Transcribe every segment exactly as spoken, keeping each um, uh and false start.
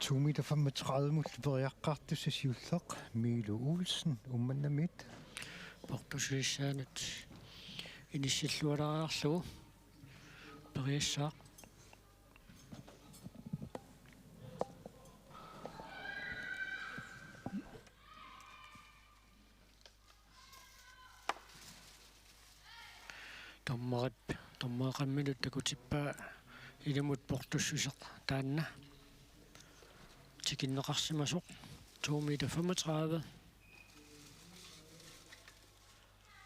To meter femogtredive-mullu periaqqaartussaq siulleq, Miilu Olsen, Uummannamiit. Portussuissaanut inissillualaariarlugu periassaaq. Dommerip, dommereqarminut takutippaa ilumut portussuseq taanna tikinneqarsimasoq. To meter femogtredive.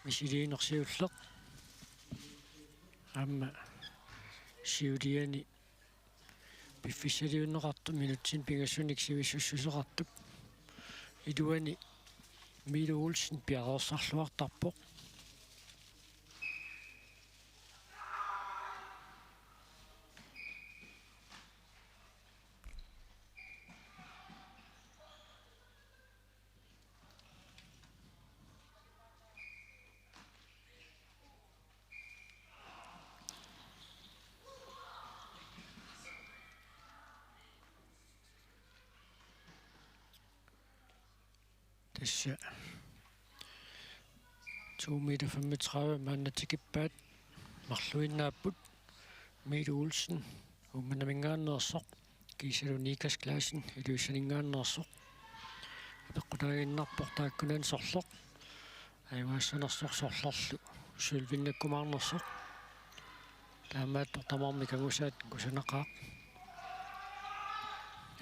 Misiliineq siulleq. Aamma siuliani piffissaliunneqartoq minutsini pingasunit sivisussuseqartoq. Iluani Miilu Olsen piareersarluartarpoq. Tassa to meter femogtredive maanna tikippaat marluinnaapput. Miilu Olsen Uummannaminngaanneersoq, kiisalu Nikas Clausen Ilulissaninngaanneersoq. Apeqqutaaginnarpoq taakkunani sorleq. Ajugaassanersoq sorlerlu sølvinnakkumaarnersoq. Taamaattoq tamarmik angusaat kusanaqaaq.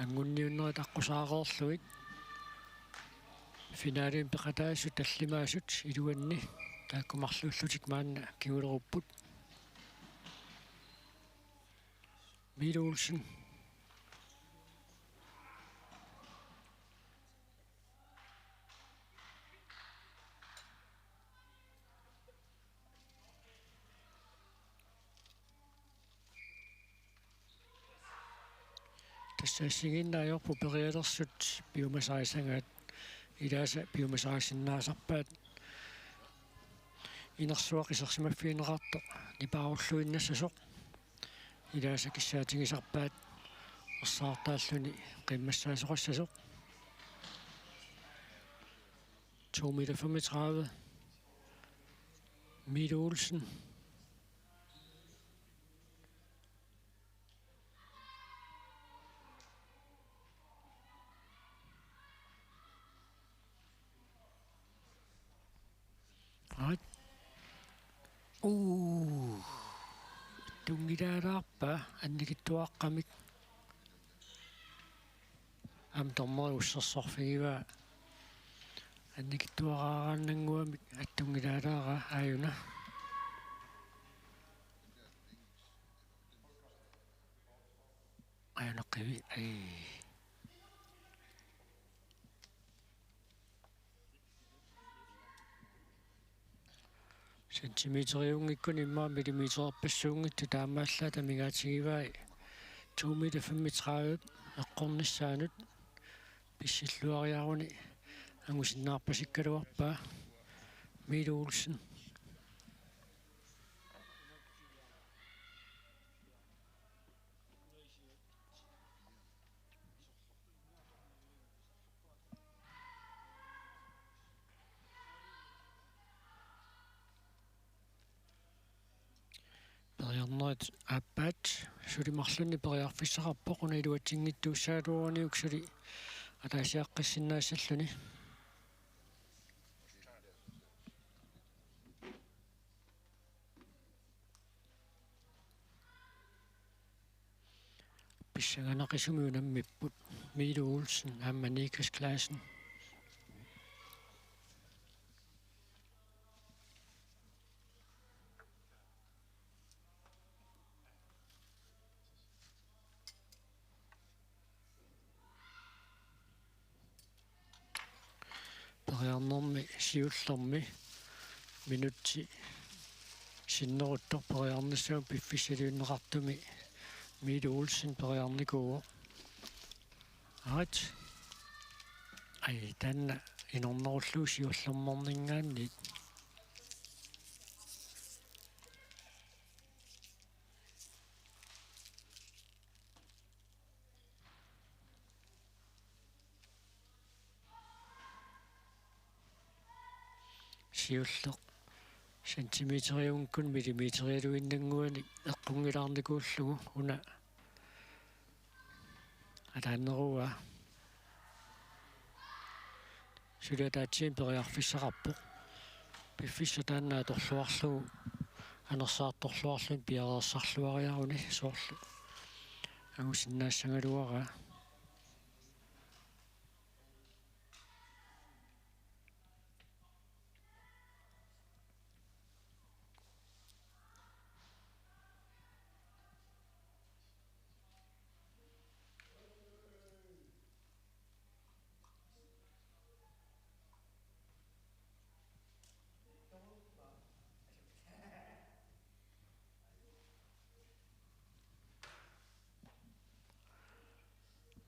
Angunniunnerit aqqusaareerlugit finalemi peqataasut tallimaasut iluanni taakku marluullutik maanna kingulerupput. Miilu Olsen. Tassa assigiinnaajorput perialersut piumasarisagaat, ilaasa piumasarisinnaasarpaat inersuaq isersimaffigineqartoq nipaarulluinnassasoq. Ilaasa kissaatigisarpaat ersaartaalluni qiimmassaasoqassasoq. To meter femogtredive. Miilu Olsen. Right. Uu. Tunngilaalaarpa annikitsuaqqamik. Aamma dommeri ussersorfigivaa. Annikitsuaraaraannannguamik attunngilaalaara aajuna. Aajuna qivi. Ai. Centimeteriunngikkuni immaqa millimetererpassuunngitsut taamaallaat amigaatigivai to meter femogtredive eqqornissaanut. Pissilluariaruni angusinnaarpasikkaluarpaa Miilu Olsen. Periarnerit aappaat suli marlunnik periarfissaqarpoq, una iluatsinngitsuussagaluaruniuk suli ataasiaqqissinnaassalluni. Pissanganaqisumik unammipput Miilu Olsen aamma Nikas Clausen. Periarnermi siullermi minutsi sinneruttoq periarnissamut piffissaliunneqartumi Miilu Olsen periarnikuuvoq. Aat. Ai, taanna inornerullugu siullermeerninngaanniit. Siulleq centimeteriunngikkuni millimeterialuinnannguanik eqqunngilaarnikuullugu una ataanneruaa. Suli ataatsimi periarfissaqarpoq. Piffissaq taanna atorluarlugu anersaartorluarluni piareersarluariaruni soorlu angusinnaassagaluaraa.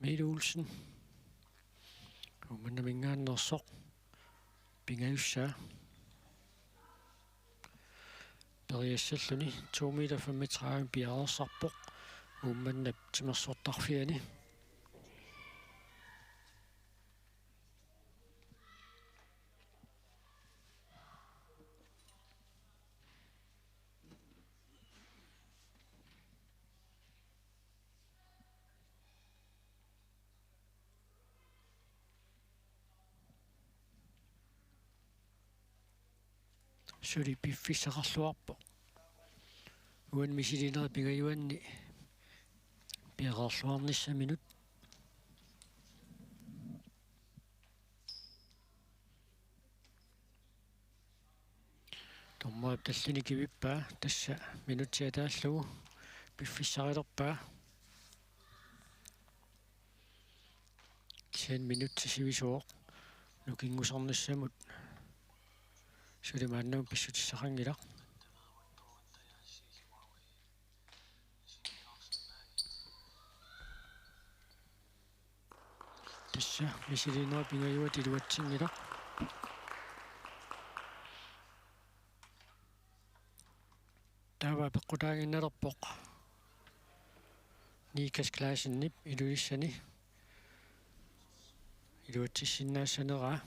Mille Olsen. Uummannaminngaanneersoq. Pingajussaa. Periassalluni to meter femogtredive piareersarpoq. Uummannap timersortarfiani. Suli piffissaqarluarpoq. Uani misiliinerit pingajuanni piareerluarnissaminut. Dommerip tallini kivippaa, tassa minutsit ataallugu piffissarilerpaa. Kisianni minutsit sivisuupput nukinngusarnissamut. Suli maannakkut pissutissaqanngilaq. Tassa misiliinerit pingajuat iluatsinngilaq. Taava peqqutaaginnalerpoq Nikas Klassenip Ilulissani iluatsissinnaassaneraa.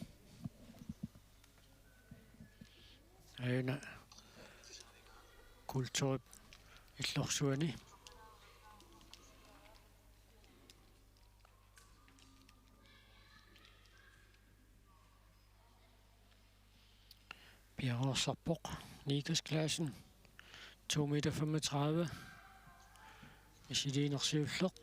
Aajuna kulturip illorsuani. Piareersarpoq Nikas Klassen, to meter femogtredive. Misiliineq siulleq.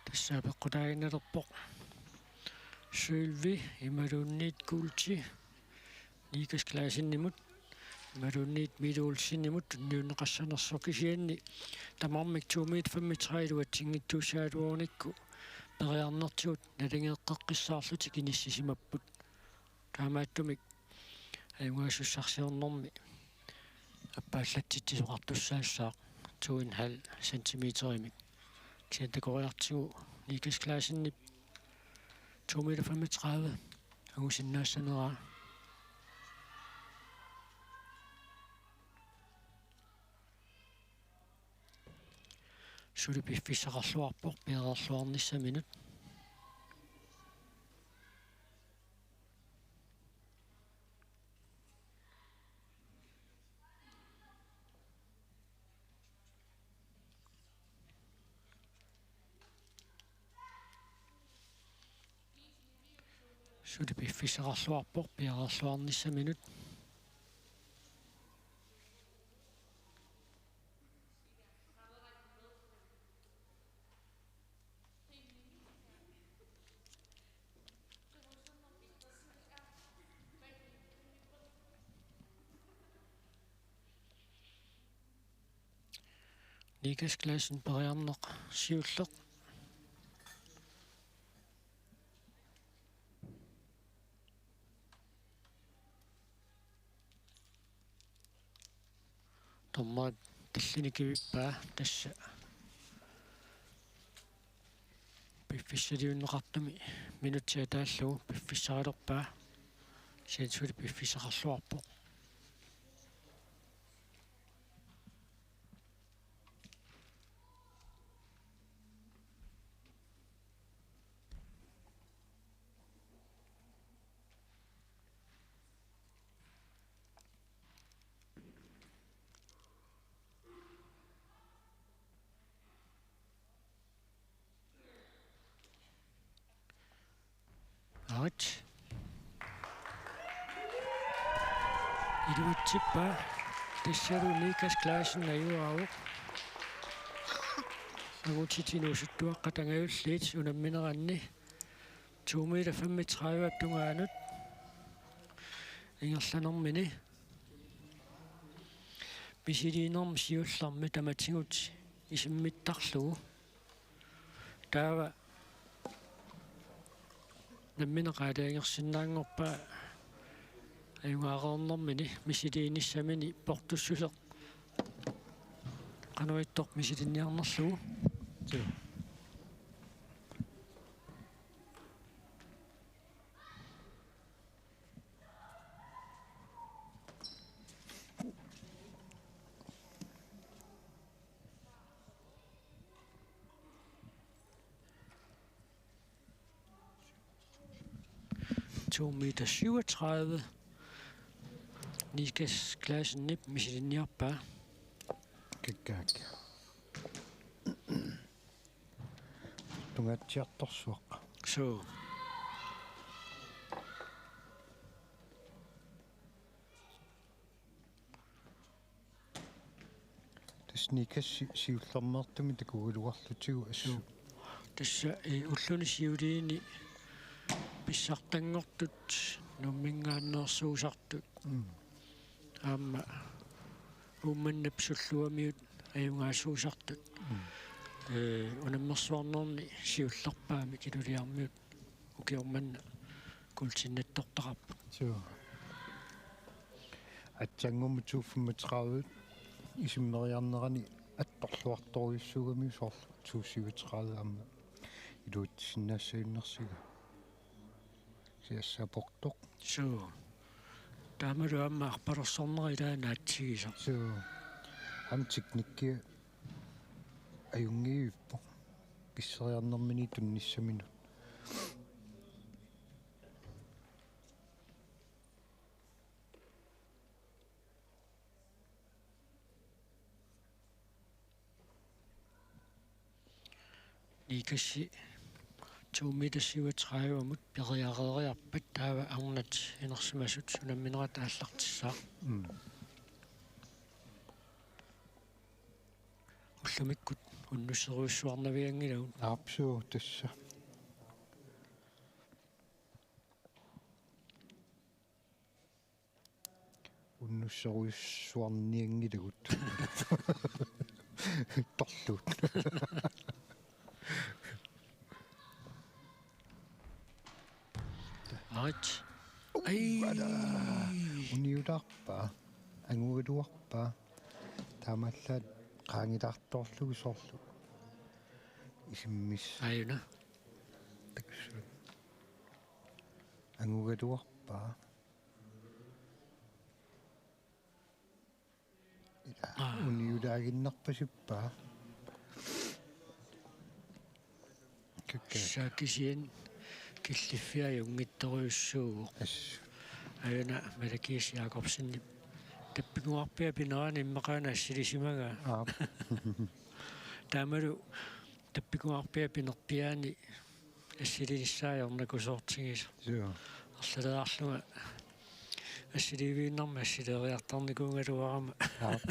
Tassa peqqutaaginnalerpoq Sølvi imaluunniit Kulti Nikas Klassenimut imaluunniit Mille Olsenimut tunniunneqassanersoq, kisianni tamarmik to meter femogtredive iluatsinngitsuussagaluarunikku periarnertigut nalingeqqeqqissaarlutik inissisimapput. Taamaattumik ajugaasussarsiornermi appaallatsitsisoqartussaassaaq to en halv centimeterimik. Kisianni takoriartigu Nikas Klassenip to meter femogtredive angusinnaassaneraa. Suli piffissaqarluarpoq piareerluarnissaminut. Suli piffissaqarluarpoq piareerluarnissaminut. Nikas Klassen periarneq siulleq. Dommerit tallimat kivippaa tassa. Piffissaliunneqartumi minutsit ataallugu piffissaralerpaa. Kisianni suli piffissaqarluarpoq. Aat. Iluatsippaa. Tassalu Nikas Clausen ajugaavoq. Angutitsinni usuttuaqqat angajulliit unammineranni. To meter femogtredive tungaanut ingerlanermini misiliinermi siullermi tamatigut isimmittarlugu. Taava nammineq aalajangersinnaanngorpaa ajugaareernermini misiliinissamini portussuseq qanoq ittoq misilinniarnerlugu. Suu. To meter syvogtredive. Nikas Clausenip misilinniarpaa. Kikkaak. Tungaatsiartorsuaq. Suu. Tassa Nikas si-, siullermeertumik takugaluarlutigu assut. Suu. Tassa, eh, ulluni siuliini pissartanngortut Nuumminngaanneersuusartut. Mm. Aamma Uummannap Sullugamiut ajugaasuusartut. Mm. Eh, unammersuarnerni siullerpaamik Ilulissarmiut ukioq manna kuultinnattortaqarput. Suu. Aatsaannguamut to femogtredive isimmeriarnerani attorluartorujussuugamiuk soorlu to syvogtredive aamma iluatsissinnaassajunnersugut. Siassaa portoq. Suu. Taamalu aamma arpalersornera ilaa naatsigisaq. Suu. Aamma teknikkia ajunngivippoq. Pisseriarnermini tunnissaminut. Nikasi to meter syvogtredive-mut periareeriarpat taava arnat inersimasut unamminerat aallartissaaq. Mm. Ullumikkut unnusserujussuarnavianngilagut. Aap, suu, tassa. Unnusserujussuarnianngilagut. Torluut. Right. Ai. Uniulaarpaa. Angugaluarpaa. Taamaallaat qaangilaartorlugu soorlu. Isimmis. Aajuna. Taksu. Angugaluarpaa. Aa. Uniulaaginnarpasippaa. Kikka. Tassa kisianni killiffiit ajunngitsorujussuuvoq. As. Aajuna Malakias Jakobsenip tappikunngarpiaq pinerani immaqaana assilisimagaa. Aap. Taamalu tappikunngarpiaq pinerpiaani assilinissaa ajornakusoortigisoq. Suu. Arlaleriarlunga assiliiviinnarmik assiliiviartarnikuugaluarama. Aap.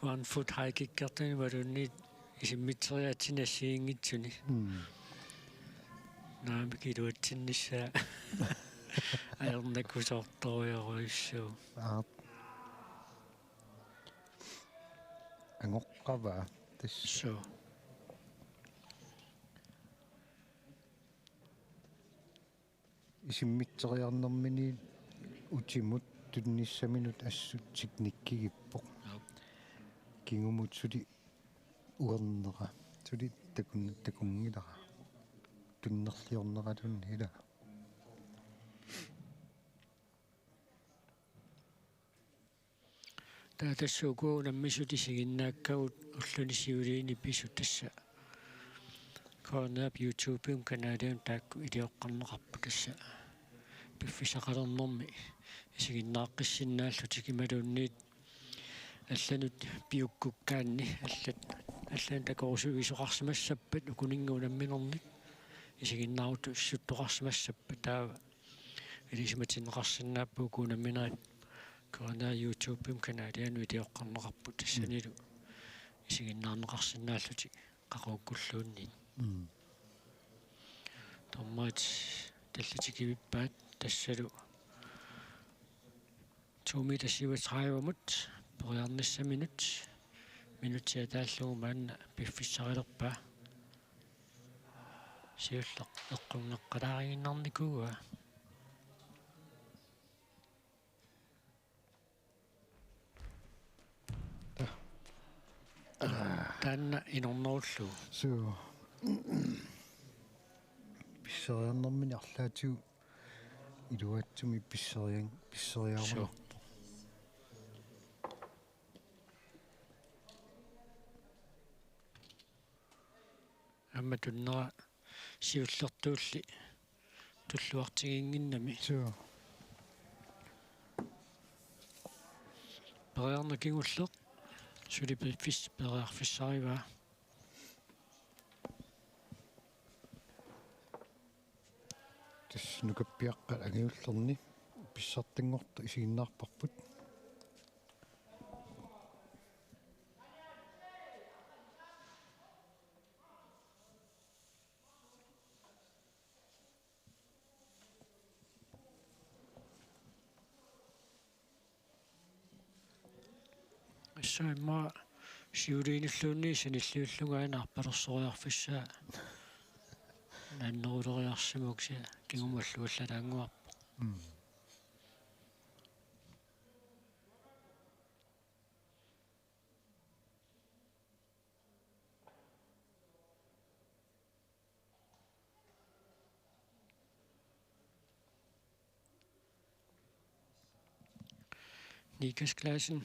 One foot high kickertuni imaluunniit isimmitseriaatsinni assigiinngitsuni. Mm. Naamik iluatsinnissaa ajornakusoortorujorujussuuvoq. Aap. Angoqqavaa tassa. Suu. Isimmitseriarnermini utimut tunnissaminut assut teknikkigippoq. Aap. Kingumut suli uernera. Suli takun-, takunngilara. Tunnerliorneraluunniit ila. Taava tassa uku unammisut isiginnaakkagut ulluni siuliini pisut tassa K N R-p YouTube-imi kanalianut taakku ilioqqarneqarput tassa piffissaqalernermi isiginnaaqqissinnaalluni imaluunniit allanut piukkukkaanni allat, allanut takorusuisoqarsimassappat ukuninnga unamminernik isiginnaarutussuttoqarsimassappat taava ilisimatinneqarsinnaapput uku unamminerit K N R YouTube-imi kanalianut ilioqqarneqarput tassanilu isiginnaarneqarsinnaallutik qaqugukkulluunniit. Mm. Dommerit tallitikivippaat tassalu to meter syvogtredive-mut periarnissaminut minutsi ataallugu maanna piffissarilerpaa. Siulleq eqqunneqqalaariinnarnikuuaa. Taanna inornerullugu. Suu. Pisseriarnermini arlaatigut iluatsumik pisserian-, pisseriarunarpoq. Suu. Aamma tunnera siullertuulli tulluartiginnginnami. Suu. Periarneq kingulleq suli piffis-, periarfissarivaa. Tassa nukappiaqqat angajullerni pissartanngortut isiginnaarparput. Assut immaqa siuliinilluunniit sanilliullunga aana arpalersoriarfissaa naanneruleriarsimavoq kisianni kingumut alluallalaannguarpoq. Mm. Nikas Clausen,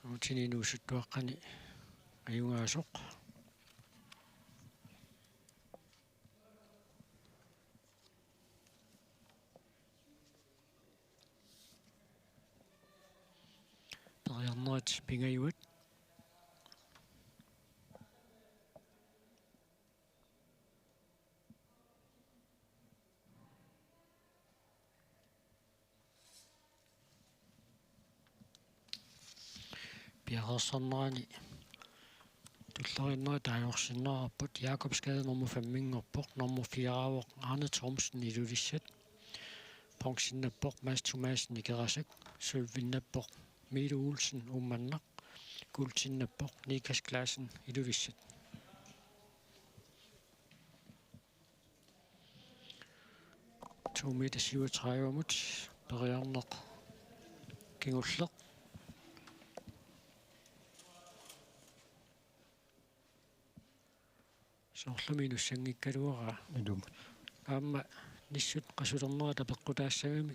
nutini inuusuttuaqqani ajugaasoq. Periarnerit pingajuat. Piareersarnerani tulleriinnerit taagorsinnaavarput. Jakobsgade nummer femminngorpoq, nummer fireavoq Arne Thomsen Ilulissat, bronzennappoq Mads Thomassen Ikerasak, sølvinnappoq Milo Olsen Uummannaq, guldinnappoq Nikas Clausen Ilulissat. To meter syvogtredive-mut periarneq kingulleq. Soorlumi inussanngikkaluaraa. Ilumut. Aamma nissut qasulernerat apeqqutaassagami,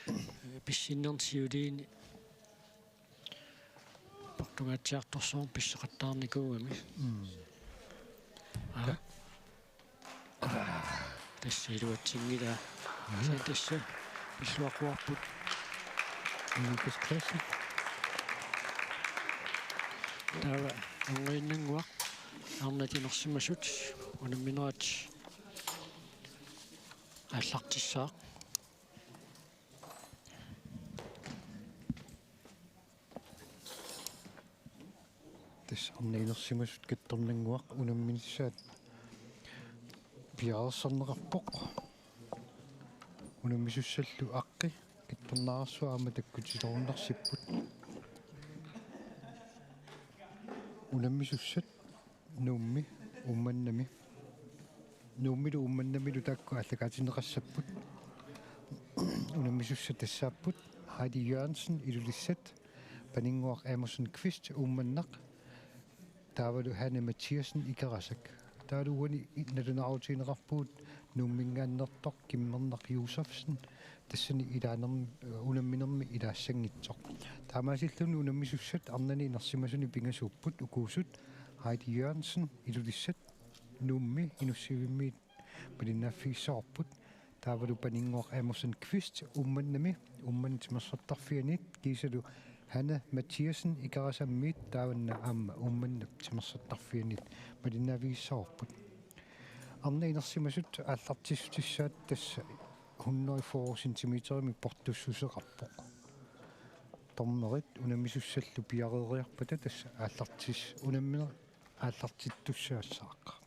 eh, pissinnerni siuliini portugaatsiartorsuarmik pisseqattaarnikuugami. Mm. Aa. Tassa iluatsinngilaa. Mhm. Kisianni tassa pilluaqquarput. Nikas Clausen. Taava angiinnannguaq arnat inersimasut unamminerat aallartissaaq. Tassa arnat inersimasut kattornannguaq unammissaat piareersarneqarpoq. Unammisussallu aqqi kattornaarsua aamma takkutilerunarsipput. Unammisussat Nuummi Uummannami. Nuummilu Uummannamilu taakku aallakaatinneqassapput. Unammisussat tassaapput Heidi Jørgensen Ilulissat, Paninnguaq Amundsen Qvist Uummannaq, taavalu Hanne Mathiassen Ikerasak. Taavalu uani i-, nalunaarutigineqarpugut Nuumminngaanneersoq Kimmernaq Josefsen, tassani ilaanerm-, unamminermi ilaassanngitsoq. Taamaasilluni unammisussat arnani inersimasuni pingasuupput ukuusut: Heidi Jørgensen, Ilulissat, Nuummi Inussivimmiit malinnaaffigissavarput, taavalu Paninnguaq Amundsen Qvist Uummannami, Uummannap timersortarfianiit, kiisalu Hanne Mathiassen Ikerasammiit, taavanna aamma Uummannap timersortarfianiit malinnaaffigissavarput. Arnat inersimasut aallartissutissaat tassa hundrede fyrre centimeterimik portussuseqarpoq. Dommerit unammisussallu piareeriarpata tassa aallartis-, unammine-, aallartittussaassaaq.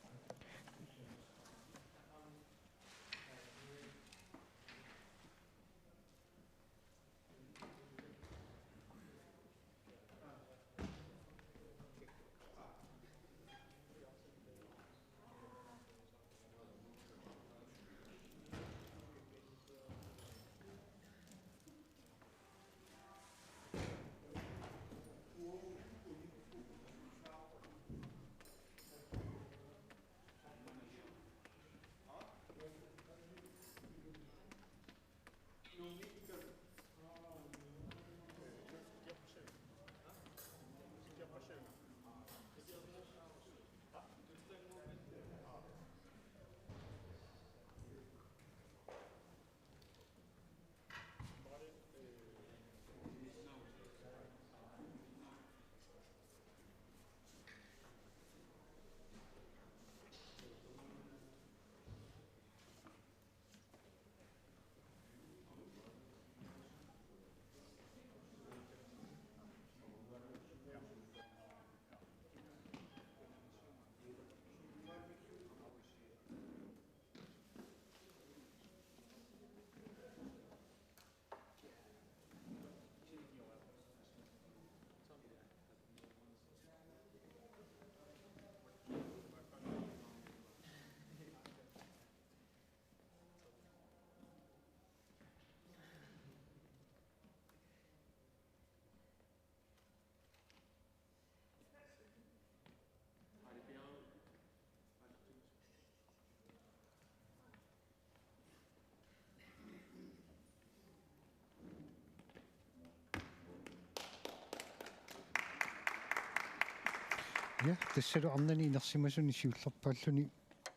Ja, tassalu arnani inersimasuni siullerpaalluni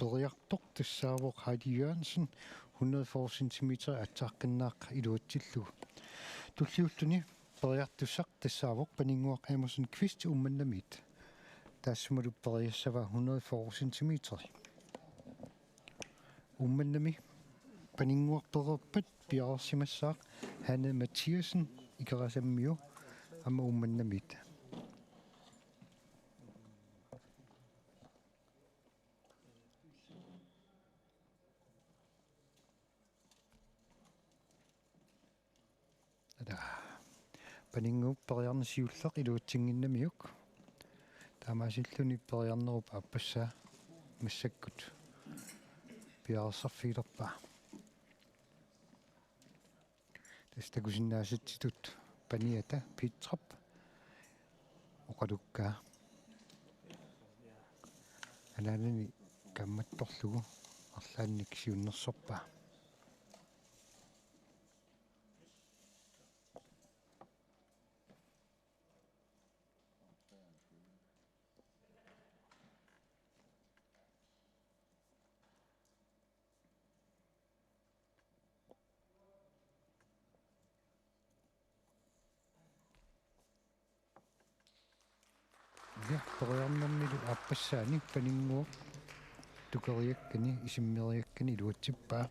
periartoq tassaavoq Heidi Jørgensen, hundrede fyrre centimeter aatsaaqqinnaaq iluatsillugu. Tulliulluni periartussaq tassaavoq Paninnguaq Amundsen Qvist Uummannamiit. Taassumalu periassavaa hundrede fyrre centimeter. Uummannami Paninnguaq pereerpat piareersimassaaq Hanne Mathiassen Ikerasammiu aamma Uummannamiit. Ada. Paninnguup periarneq siulleq iluatsinnginnamiuk. Taamaasilluni periarnerup aappassaa massakkut piareersarfigilerpaa. Tassa takusinnaasatsitut paniata Pitrap oqalukkaa. Anaanani kaammattorlugu arlaannik siunnersorpaa. Ja, periarnermilu aappassaani Paninnguup tukeriakkani, isimmeriakkani iluatsippaa.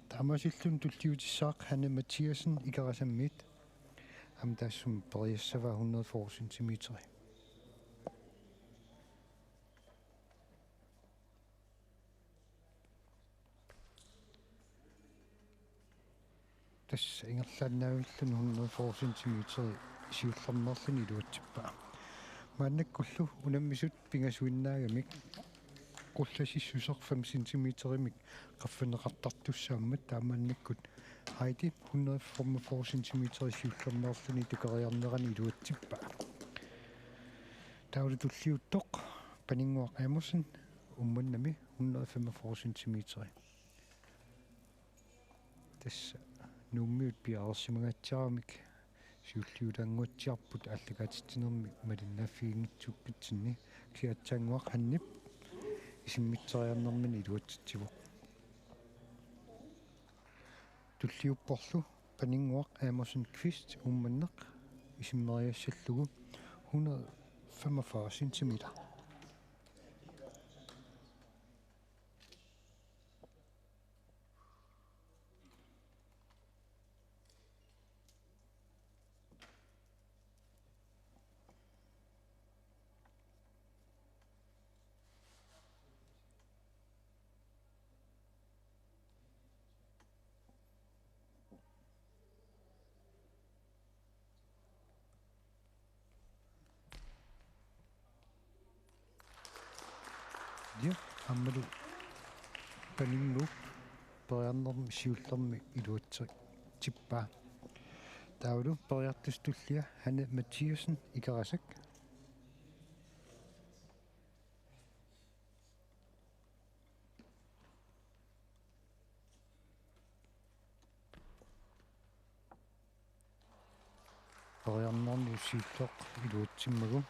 Taamaasilluni tulliutissaaq Hanne Mathiassen Ikerasammiit. Aamma taassuma periassavaa hundrede fyrre centimeter. Tassa ingerlaannavilluni hundrede fyrre centimeter siullermeerluni iluatsippaa. Maannakkullu unammisut pingasuinnaagamik qullasissuseq fem centimeterimik qaffanneqartartussaammat taamaannakkut Heidi hundrede femogfyrre centimeter siullermeerluni tukariarnerani iluatsippaa. Taavalu tulliuttoq Paninnguaq Amundsen Uummannami hundrede femogfyrre centimeter. Tassa Nuummiut piareersimangaatsiaramik siulliulaannguatsiarput aallakaatitsinermi malinnaaffiginngitsukkatsinni. Kisianni aatsaannguaq Hannip isimmitseriarnermini iluatsitsivoq. Tulliupporlu Paninnguaq Amundsen Kvist Uummannaq isimmeriassallugu hundrede femogfyrre centimeter. Ja, aammalu Paninnguup periarnermi siullermi iluatsippaa. Taavalu periartussaq tullia Hanne Mathiassen Ikerasak. Periarnermi siulleq iluatsimmagu.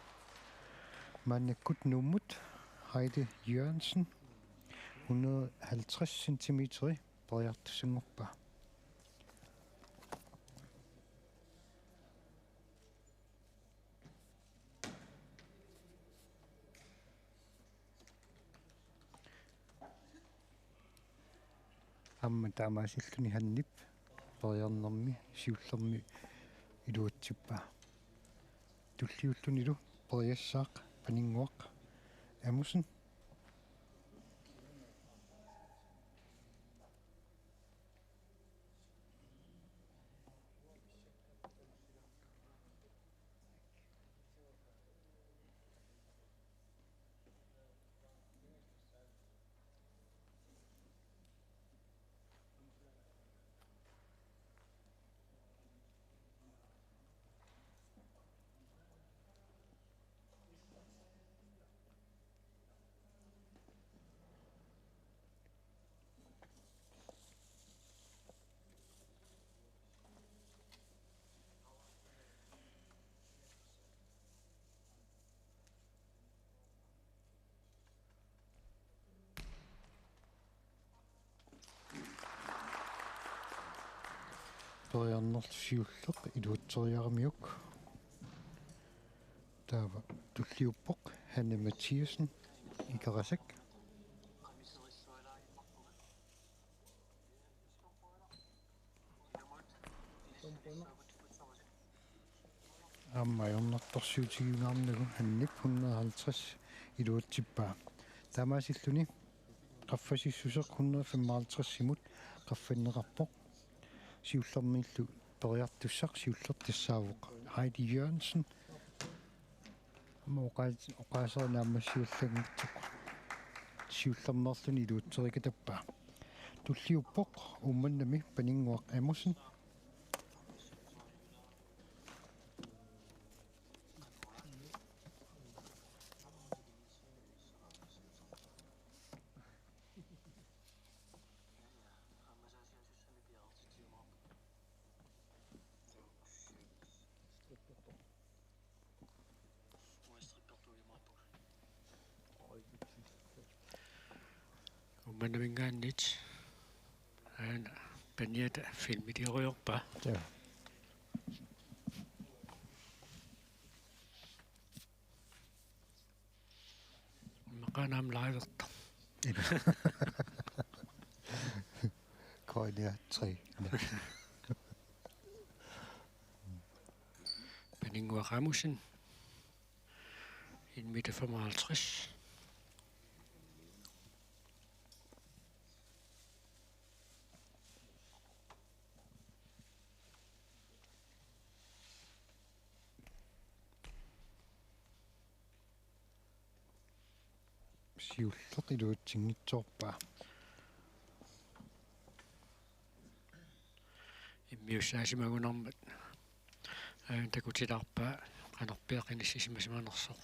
Maannakkut Nuummut Heidi Jørgensen hundrede halvtreds centimeter periartussanngorpaa. Aamma taamaasilluni Hannip periarnermi siullermi iluatsippaa. Tulliullunilu periassaaq Paninnguaq Amundsen. Periarnerlu siulleq iluatseriaramiuk. Taava tulliuppoq Hanne Mathiassen Ikerasak. Aamma ajornartorsiutigiunnaarnagu Hannip hundrede halvtreds iluatsippaa. Taamaasilluni qaffasissuseq hundrede femoghalvtredsimut qaffanneqarpoq. Siullermiillu periartussaq siulleq tassaavoq Heidi Jørgensen. Aamma oqaas-, oqaaseq naammassiallanngitsoq siullermeerluni iluatserikatappaa. Tulliuppoq Uummannami Paninnguaq Amundsen. Uummannaminngaanniit aana paniata filmiliorujorpaa. Ja. Immaqa aamma livertoq. Koilia tre. Paninnguaq Amundsen. En meter femoghalvtreds. Siulleq iluatsinngitsoorpaa. Piussaasimagunarmat aajuna takutilaarpaa qanorpiaq inissisimasimanersoq.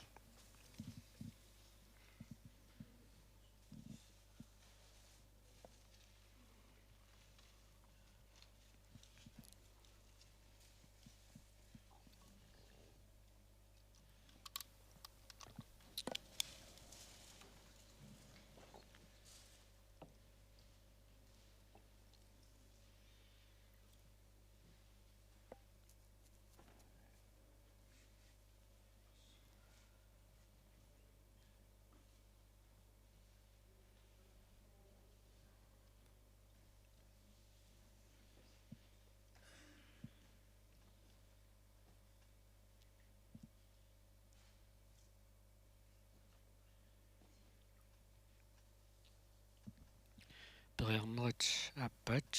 Periarnerit aappaat,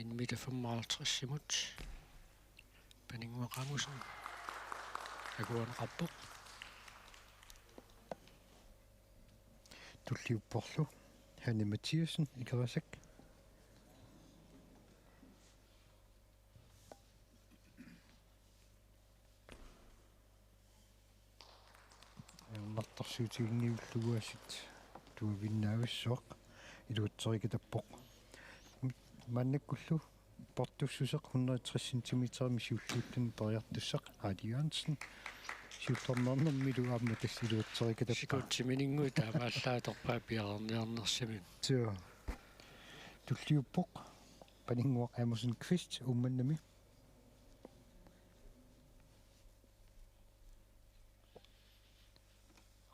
en meter femoghalvtredsimut. Paninnguaq Amussen akuerineqarpoq. Tulliupporlu Hanne Mathiassen, Ikerasak. Ajornartorsiutiginngillugu aasiit tuavinnaavissuaq iluatserikatappoq. Maannakkullu portussuseq hundrede og tres centimeterimi siulliulluni periartussaq Aadi Jørgensen. Siullermeernermilu aamma tassa iluatserikatappoq. Sekundimininnguit taamaallaat atorpaat piareerniarnersimin. Suu. Tulliuppoq Paninnguaq Amussen Qvist Uummannami.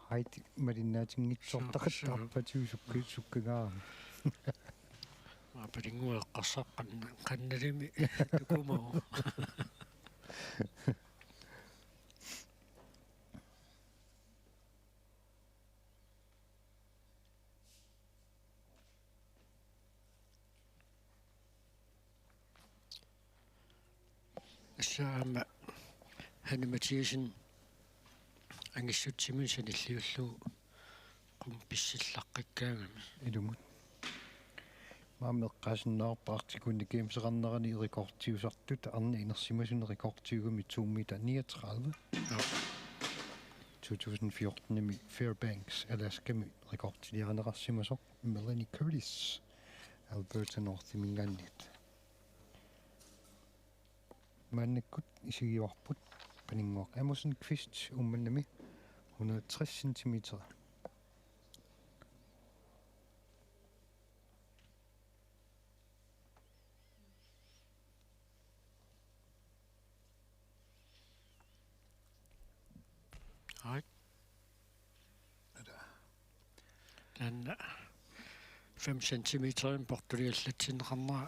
Hait malinnaatinngitsoortaqattaarpatigut sukka-, sukkagaarami. Maa Paninnguaq eqqarsarpaa qan-, qannalimi tukumavoq. Tassa aamma Hanne Mathiassen angissutsiminut sanilliullugu qummut pissillaqqikkaangami. Ilumut. Maani eqqaasinnaavara Arctic Winter Gameseqarnerani rekordiusartut arnat inersimasuni rekordiugami to meter niogtredive. Joo. To tusind fjorten-imi Fairbanks, Alaskami rekordiliarineqarsimasoq Melanie Curtis, Alberta Northiminngaanniit. Maannakkut isigiuarput Paninnguaq Amussen Qvist Uummannami, hundrede og tres centimeter. Aa. Taanna fem centimeterimik portuliallatsinneqarnera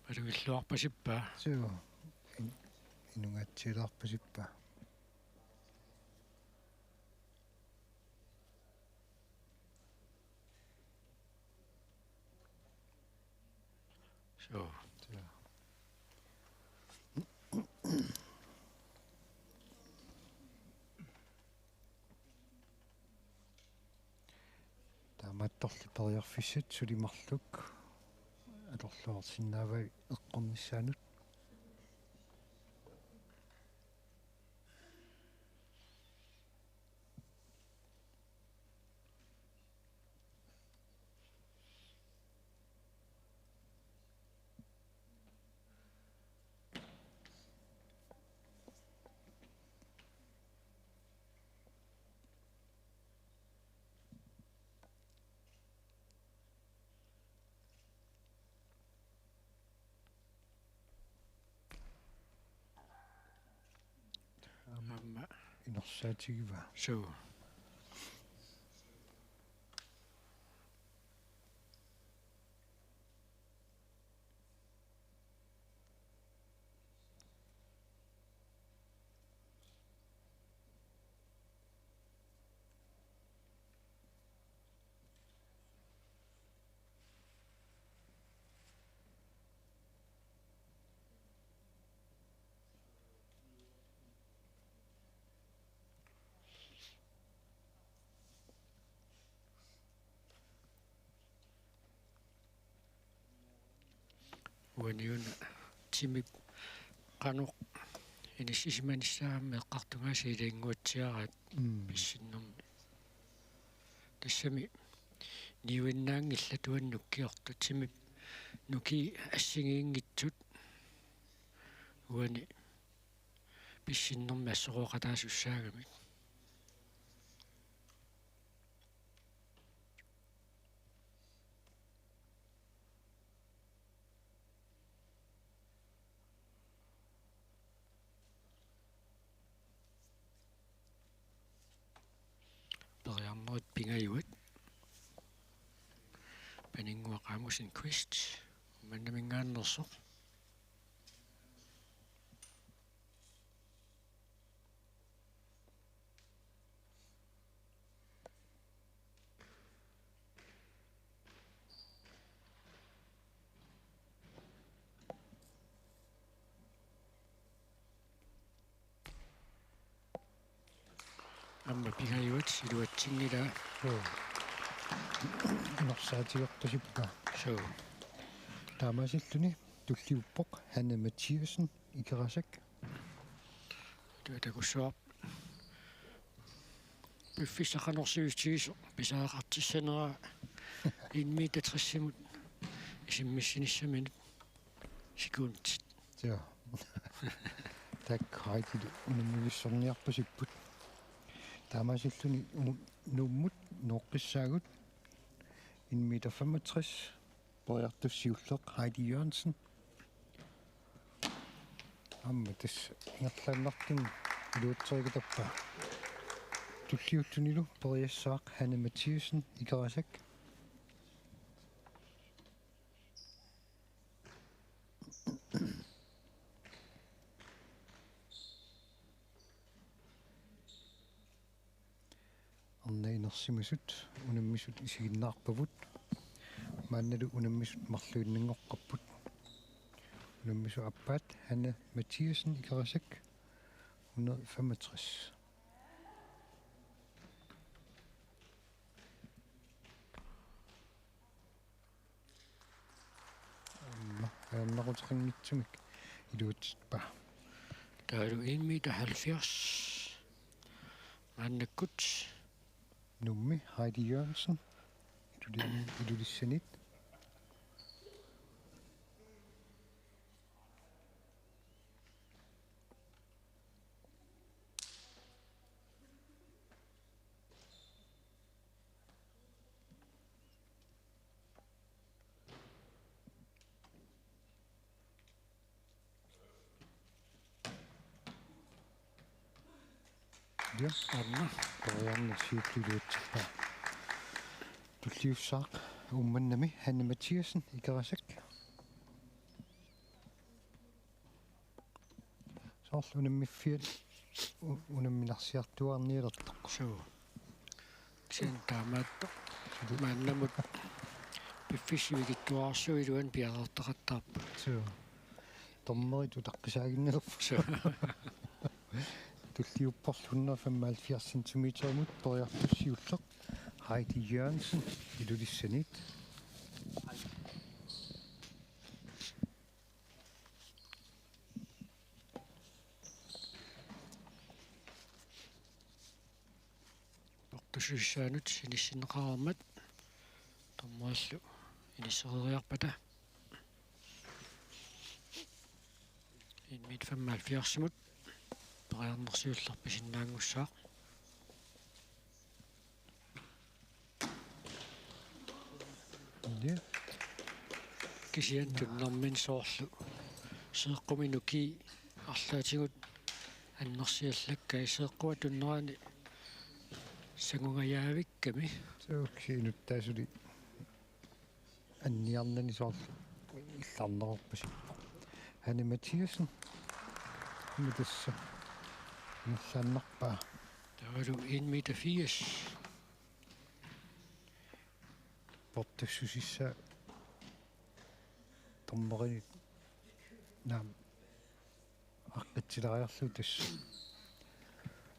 malugilluarpasippaa. Suu. In-, inungaatsialaarpasippaa. Suu. Suu. Taamaattorli periarfissat suli marluk atorluarsinnaavai eqqornissaanut. Aamma inersaatigiva? Suu. Uaniuna timip qanoq inissisimanissaa aamma eqqartugaasiit ilanngutissaraat. Mm. Pissinnermi. Tassami niuinnaanngillat uani nukkiortut, timip nukii assigiinngitsut uani pissinnermi assorooqataasussaagamik. Periarnerit pingajuat. Paninnguaq Amussen Quist, Uummannaminngaanneersoq. Aamma pingajuat iluatsinngilaa. Joo. Inorsaatigeqqissippaa. Suu. Taamaasilluni tulliuppoq Hanne Mathiassen, Ikerasak. Tuatakussuaq. Piffissaq qanorsiutigisoq pisariaqartissanera en meter tressimut isimmissinissaminut sekundit. Joo. Taakku Heidilu unammivissorniarpasipput. Taamaasilluni u-, Nuummut nooqqissaagut en meter femogtres. Periartussaq siulleq Heidi Jørgensen. Aamma tassa ingerlaannartumik iluatseqatappaa. Tulliullunilu periassaaq Hanne Mathiassen, Ikerasak. Arnat inersimasut unammisut isiginnaarpavut. Maannalu unammisut marluinnanngoqqapput. Unammisut aappaat Hanne Mathiassen, Ikerasak, hundrede femogtres. Aamma ajornaquteqanngitsumik iluatsippaa. Taavalu en meter halvfjerds. Maannakkut. Nuummi Heidi Jørgensen. Iluli-, Ilulissaniit. Ja, aamma periarneq siulleq iluatsippaa. Tulliussaaq Uummannami Hanne Mathiassen, Ikerasak. Soorlu unammiffiat u-, unamminarsiartuaarnialertoq. Suu. Kisianni taamaattoq. Suu. Maannamut piffissaq sivikitsuararsuup iluani piareertaqattaarput. Suu. Dommerit utaqqisaaginnalerput. Suu. Tulliupporlu hundrede femoghalvfjerds centimeterimut periartussaq siulleq Heidi Jørgensen, Ilulissaniit. Portussuissaanut inissinneqareermat dommerillu inissereeriarpata. En meter femoghalvfjerdsimut periarneq siulleq pisinnaanngussaaq. Ja. Kisianni tunnermini soorlu seeqqumi nukii arlaatigut annersiallakkai seeqquata tunnerani sangungajaavikkami. Suu, kisianni inuttaasuli anniarnani soorlu illarneqarpasippoq. Hanne Mathiassen. Aamma tassa ingerlaannarpaa. Taavalu en meter firs. Portussusissaat dommerinit naamik aqqitsilaariarlugu tassa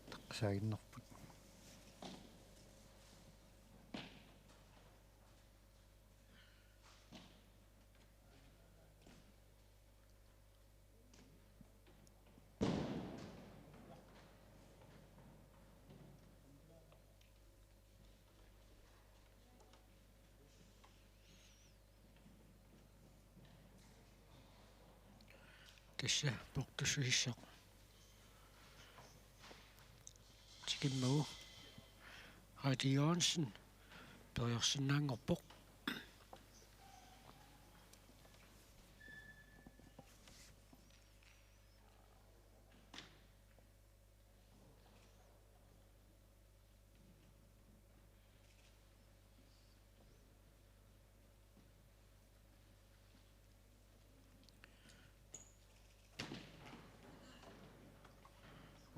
utaqqisaaginnarput. Tassa portussusissaq tikimmagu Heidi Jørgensen periarsinnaanngorpoq.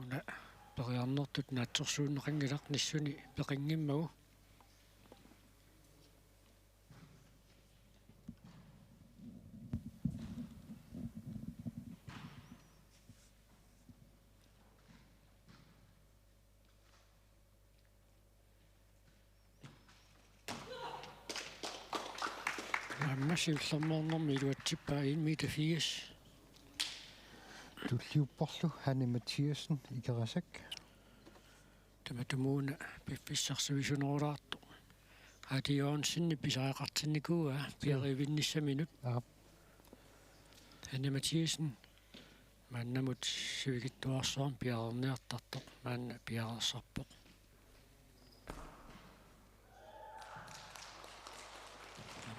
Una periarnertut naatsorsuunneqanngilaq nissuni peqinngimmagu. Aamma siullermeernermi iluatsippaa en meter firs. Tulliupporlu Hanne Mathiassen, Ikerasak. Tamatumuuna piffissaq sivisunerulaartoq. Heidi Jørgensen pisariaqartinnikuuaa piarivinnissaminut. Aap. Hanne Mathiassen maannamut sivikitsuararsuarmik piareerniartartoq maanna piareersarpoq.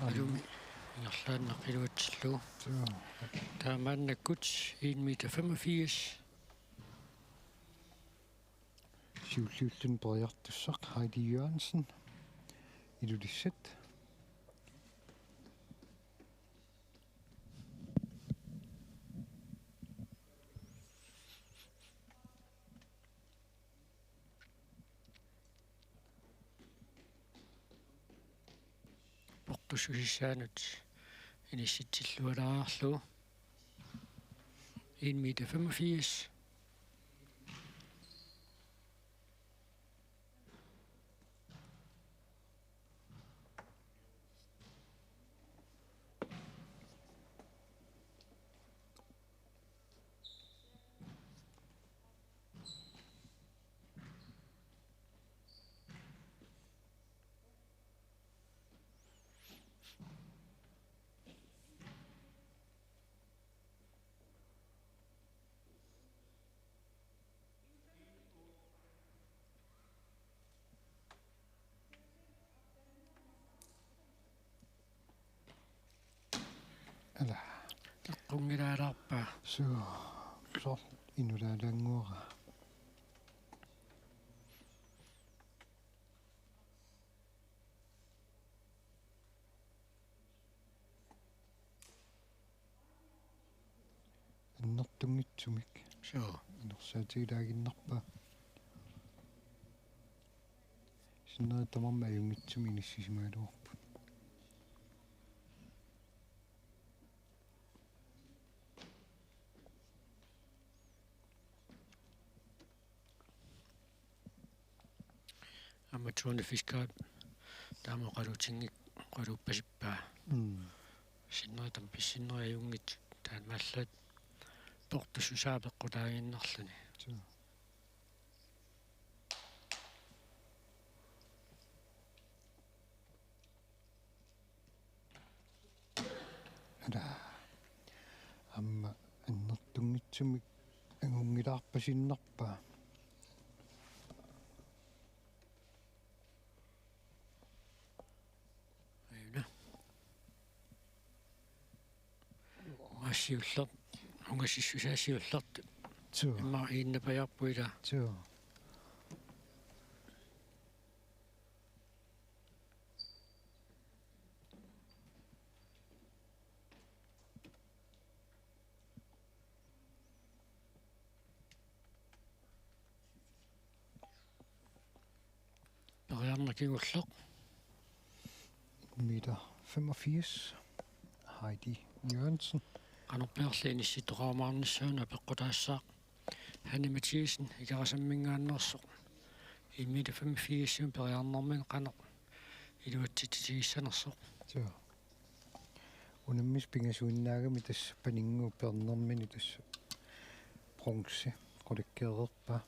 Alumi ingerlaannaq iluatsillugu. Joo. Taamaannakkut en meter femogfirs. Siulliulluni periartussaq Heidi Jørgensen, Ilulissat. Portussusissaanut inissitsillualaarlugu. En meter femogfirs. Ala. Eqqunngilaalaarpaa. Suu, soorlu inulaalaannguara. Annertunngitsumik. Suu. Inersaatigilaannarpaa. Sinneri tamarmik ajunngitsumik inissisimagaluarput. Aamma Tone Fischer taama oqaluutinngik-, oqaluuppasippaa. Mm. Sinneri tamarmik pissinnerit ajunngitsut taamaallaat portussusaa peqqutaaginnarluni. Suu. Ala. Aamma annertunngitsumik angunngilaarpasinnarpaa. Ajuna. Aassiulleq, ungasissusaa siullertut. Suu. Immaqa iinnapajaarput ilaa. Suu. Periarneq kingulleq. Meter femogfirs. Heidi Jørgensen. Qanorpiarli inissittoqarumaarnissaanut apeqqutaassaaq. Hanne Mathiassen, Ikerasamminngaanneersoq. En meter femogfirs periarnermini qanoq iluatsitsitigissanersoq. Suu. Unammisut pingasuinnaagami tassa paninnguup peernermini tassa bronze qulakkeereerpaa.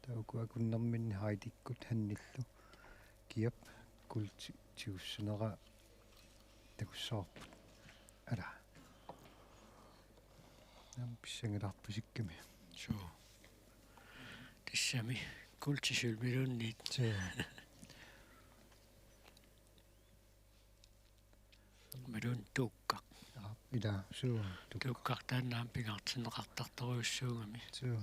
Taava uku akunnerminni Heidikkut Hannellu kiap kuulti tigussaneraa takussavarput. Ala. Naam pissangilaarpasikkami. Suu. Tassami guld til sølvmedaljen. Suu. Imaluunniit tuukkaq. Ja, ila, suu, tuukkaq. Tuukkaq taanna aamma pingaartinneqartartorujussuugami. Suu.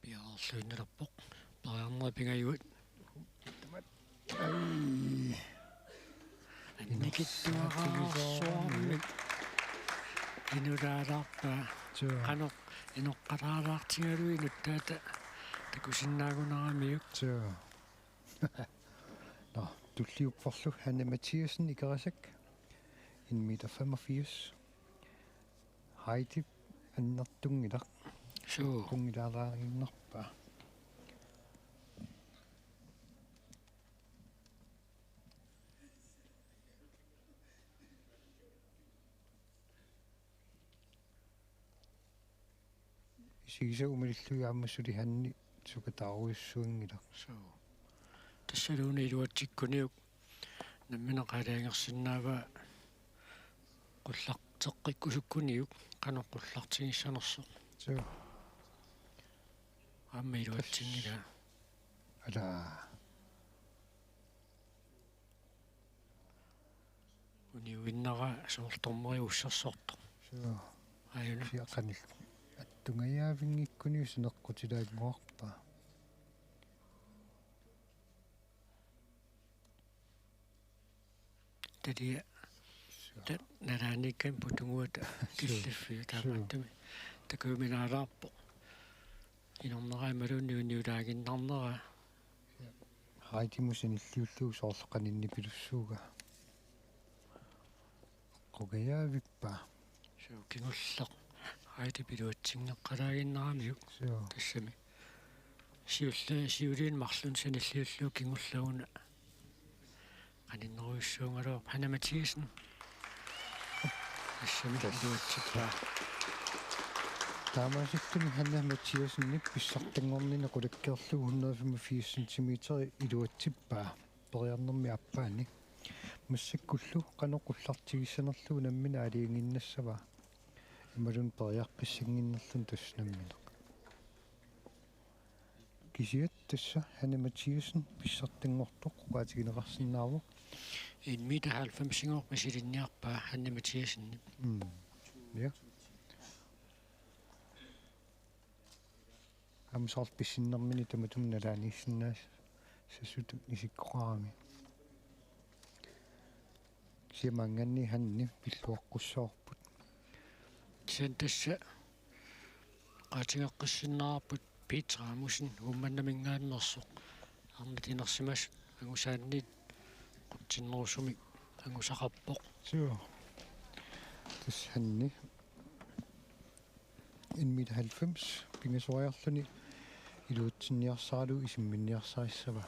Piareerluinnalerpoq. Periarneq pingajuat. Ai. Annikitsuararsuarmik. Inulaalaarpaa. Suu. Qanoq inoqqalaalaartigalugu inuttaata takusinnaagunaramiuk. Suu. Nå, tulliupporlu Hanne Mathiassen, Ikerasak, en meter femogfirs. Heidi annertunngilaq. Suu. Qunngilaalaaginnarpaa. Isigisavut malillugit aamma suli Hanne sukataarujussuanngilaq. Suu. Tassaluuna iluatsikkuniuk nammineq aalajangersinnaavaa qullarteqqikkusukkuniuk qanoq qullartigissanersoq. Suu. Aamma iluatsinngilaa. Ala. Uniuinnara soorlu dommeri ussersortoq. Suu. Ajuna. Siaqanil attungajaavinngikkuniuk sineqqutilaannguarpaa. Talia. Suu. Ta-, nalaaniikkamik putunguata. Suu. Killiffiup. Suu. Taamaattumik takujuminaalaarpoq. Inornera imaluunniit uniulaaginnarnera. Heidimut sanilliullugu soorlu qaninnipilussuugaa. Qukajaavippaa. Suu, kingulleq. Heidip iluatsinngeqqalaaginnaramiuk. Suu. Tassami. Siulli-, siuliini marlunni sanilliullugu kingulleq una. Qaninnerujussuugaluarpoq Hanne Mathiassen. Tassami. Tassa. Iluatsippaa. Taamaasikkuni Hanne Mathiassenip pissartanngornini qulakkeerlugu hundrede femogfirs centimeter iluatsippaa periarnermi aappaani. Massakkullu qanoq qullartigissanerlugu nammineq aalajangiinnassava? Imaluunniit periarfissannginnerluni tassa nammineq. Kisianni tassa Hanne Mathiassen pissartanngortoq oqaatigineqarsinnaavoq. En meter halvfemsinik misilinniarpaa Hanne Mathiassenip. Mm. Ja. Aamma soorlu pissinnermini tamatuma nalaaniissinnaassasoq isikkoqarami. Kisianni maanngaanniit Hanne pilluaqqussavarput. Kisianni tassa oqaatigeqqissinnaavarput Peter Rasmussen Uummannaminngaanneersoq. Arnat inersimasut angusaanniit qutsinnerusumik angusaqarpoq. Suu. Tassa Hanne. En meter halvfems, pingasoriarluni iluatsinniarsaralugu isimminniarsarissava?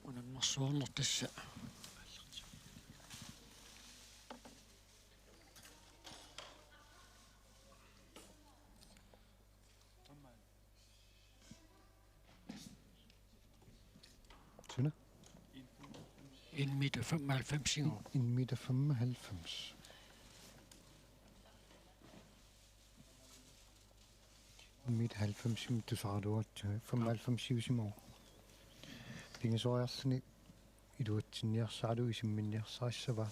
Unammersuarneq tassa. Suna? En meter femoghalvfems, ikke? En meter femoghalvfems. En meter halvfems, tusaraluartoq, femoghalvfems siusimavoq. Pingasoriarluni iluatsinniarsaralugu isimminniarsarissava?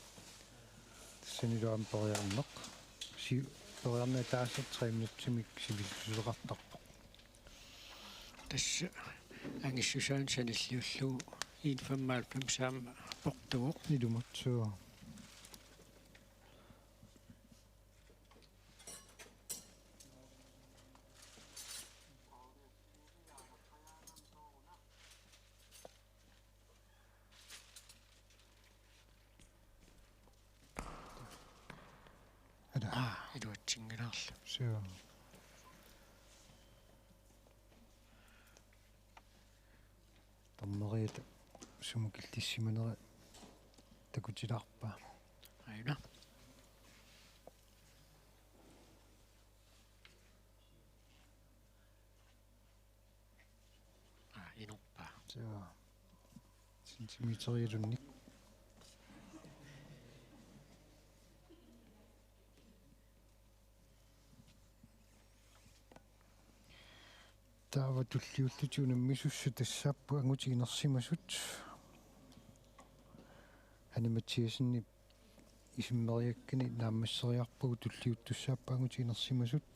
Tassanilu aamma periarneq. Si-, periarneq ataaseq tre minutsimik sivisussuseqartarpoq. Tassa angissusaani sanilliullugu en femoghalvfems aamma portuvoq. Ilumut, suu. Ala. Aa, iluatsinngilaarlugu. Suu. Sumut killissimanera takutilaarpaa. Aana. Aa, inorpaa. Suu. Centimeteriluunniit. Taava tulliullutik unammisussat tassaapput angutit inersimasut. Hanne Mathiassenip isimmeriakkani naammasseriarpagut tulliuttussaapput angutit inersimasut.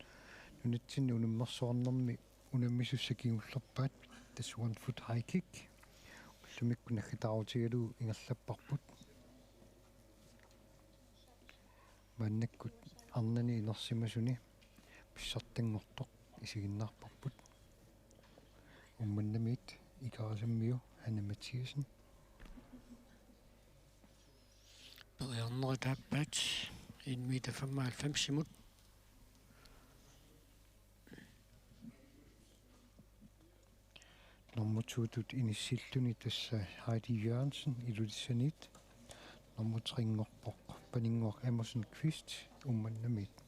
Nunatsinni unammersuarnermi unammisussat kingullerpaat, tassa one foot high kick. Ullumikkut naggataarutigalugu ingerlapparput. Maannakkut arnani inersimasuni pissartanngortoq isiginnaarparput. Uummannamiit Ikerasammiu Hanne Mathiassen. Periarnerit aappaat en meter femoghalvfemsimut. Nummer to-tut inissilluni tassa Heidi Jørgensen Ilulissaniit. Nummer tre-nngorpoq Paninnguaq Emerson Kvist Uummannamiit.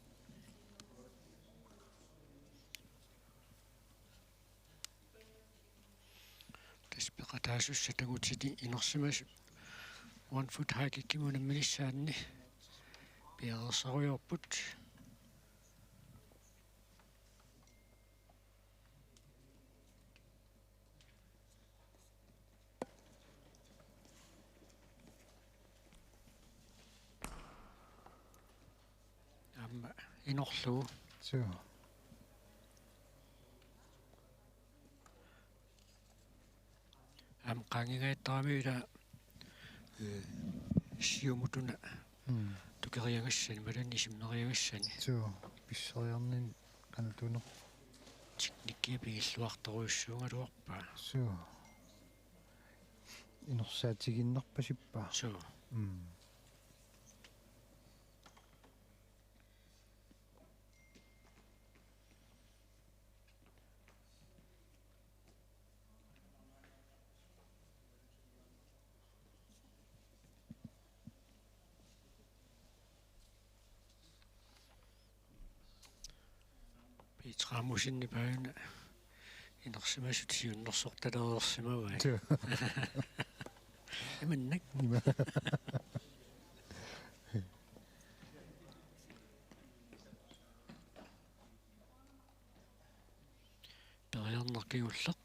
Tassa peqataasussat angutit inersimasut one foot high kickimut unamminissaanni piareersarujoorput. Aamma inorlugu. Suu. Aamma qaangigaattarami ila, eh, siumut una. Mm. Tukeriagassani, imaluunniit isimmeriagassani. Suu, pisseriarnini qanoq tuner. Teknikkia pigilluartorujussuugaluarpaa. Suu. Inorsaatigiinnarpasippaa. Suu. Mm. Petra Musinni paajuna inersimasut siunnersortalereersimavai. Joo. Imannak. Ima. Periarneq kingulleq.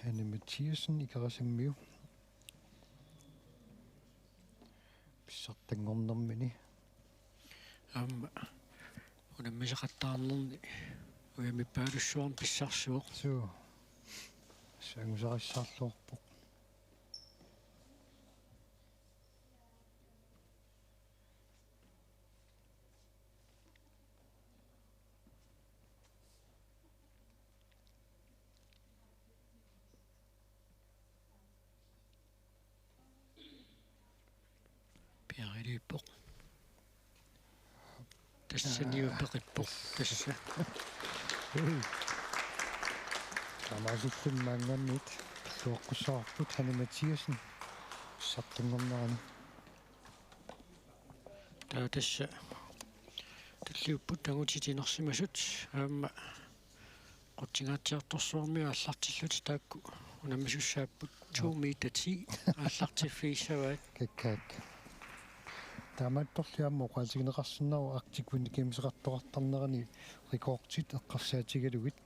Hanne Mathiassen, Ikerasammiu. Pissartanngornermini. Aamma unammisaqattaarnerni ujamippaalussuarnik pissarsivoq. Suu. Sangusarissaarluarpoq. Piareerpoq. Tassa niupeqippoq. Tassa. Ui. Taamaasilluni maanngaanniit pilluaqqussavarput Hanne Mathiassen. Pissartanngornerani. Taava tassa tulliupput angutit inersimasut aamma qutsingaatsiartorsuarmiut aallartillutik taakku unammisussaapput to meter ti aallartiffigissavaat. Kakkaak. Taamaattorli aamma oqaatigineqarsinnaavoq Arctic Winter Gameseqartoqartarnerani rekordit eqqarsaatigalugit.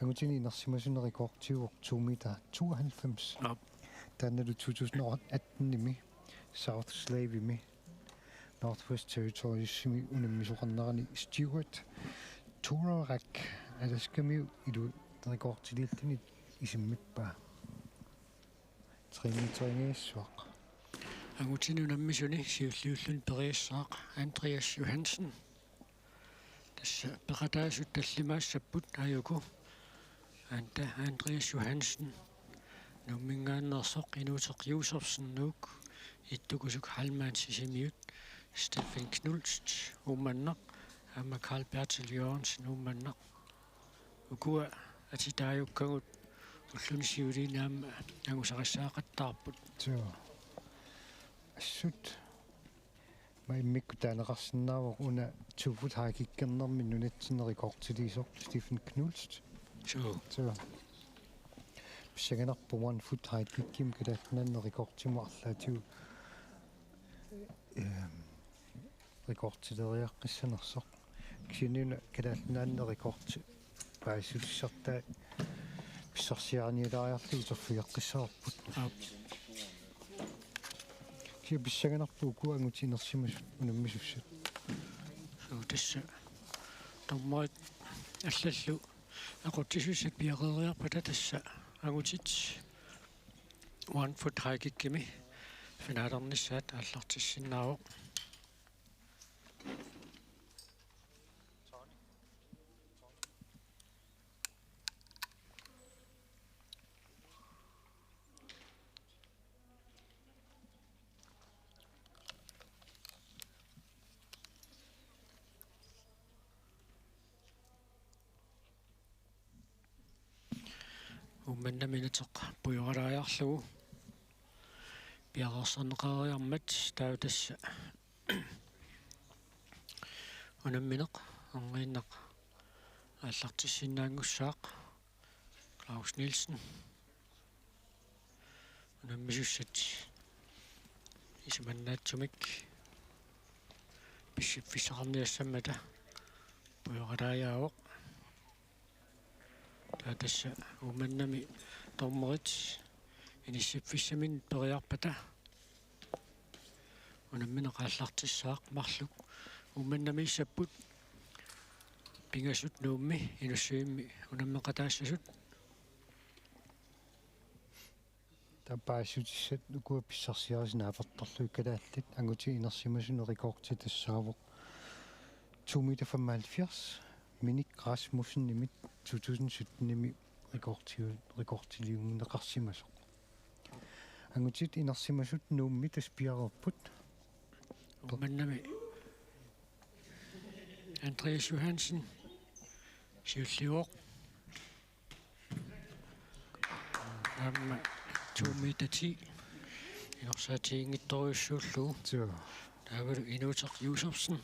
Angutini inersimasuni rekordiuvoq to meter tooghalvfems. Aap. Taannalu to tusind og attenimi South Slavemi Northwest Territoriesimi unammisoqarnerani Stuart Torarak Alaskamiu ilu rekordiliilluni isimmippaa. Tre meterinngivissuaq. Angutini unammisuni siulliulluni periassaaq Andreas Johansen. Tassa peqataasut tallimaassapput aajuku. Anta Andreas Johansen. Nuumminngaanneersoq Inuuteq Josefsen Nuuk, Ittukusuk Heilmann Sisimiut, Steffen Knudsen Uummannaq, aamma Karl Bertel Jørgensen Uummannaq. Ukua atitaajukkagut ulluni siuliini aamma angusarissaaqattaarput. Joo. Assut. Aamma immikkut taaneqarsinnaavoq una to foot high kickernermi nunatsinni rekordiliisoq Steffen Knudsen. Joo. Joo. Pissanganarpoq one foot high kickimi Kalaallit Nunaanni rekordimut arlaatigut, ehm, rekordileriaqqissanersoq. Kisianni una Kalaallit Nunaanni rekord paasissutissartaa pissarsiarinialaariarlugu uterfigeqqissavarput. Aap. Kisianni pissanganarpoq ukua angutit inersimasut unammisussat. Suu, tassa dommerit allallu aqutsisussat piareeriarpata tassa angutit one foot high kickimi finalernissaat aallartissinnaavoq. Uummannami inateq pujoralaajarlugu piareersarneqareermat taava tassa unammineq erniinnaq aallartissinnaanngussaaq Claus Nielsen. Unammisussat isumannaatsumik pissiffissaqarniassammata pujoralaajaavoq. Taava tassa Uummannami dommerit inissiffissaminnik periarpata unammineq aallartissaaq marluk. Uummannamiissapput pingasut Nuummi Inussivimmi unammeqataassasut. Taava paasissutissat ukua pissarsiarisat naapertorlugit kalaallit angutit inersimasuni rekordi tassaavoq to meter femoghalvfjerds, Minik Rasmussenimit to tusind syttenimi rekordi-, rekordiliunneqarsimasoq. Angutit inersimasut Nuummi tassa piareerput. Uummannami Andreas Johansen siulliuvoq. Aamma to meter ti inorsaatiginngitsorujussuullugu. Joo. Taavalu Inuuteq Josefsen.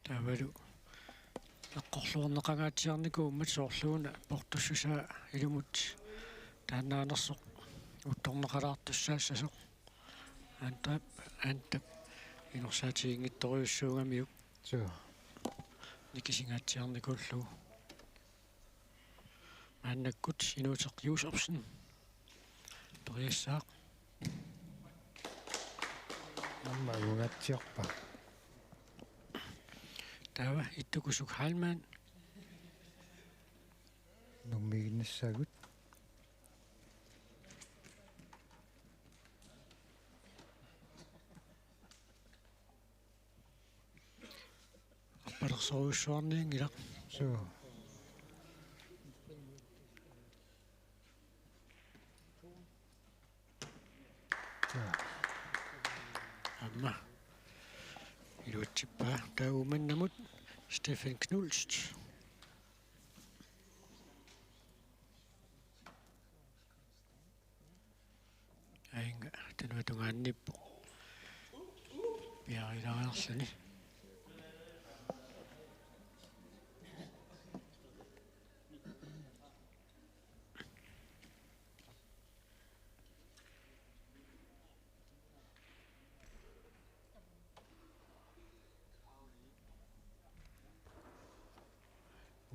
Taavalu eqqorluarneqangaatsiarnikuummat soorluuna portussusaa ilumut taannaanersoq uuttorneqalaartussaassasoq. Andrep, Andrep inorsaatiginngitsorujussuugamiuk. Joo. Nikisingaatsiarnikuullugu. Maannakkut Inuuteq Josefsen periassaaq. Aamma angungaatsiarpaa. Taava Ittukusuk Heilmann. Nuummiiginnassaagut. Arpalersorujussuarnianngilaq. Suu. Aamma iluatsippaa. Taava Uummannamut Steffen Knudsen. Aajuna tunuatungaanniippoq. Piareeriarluni.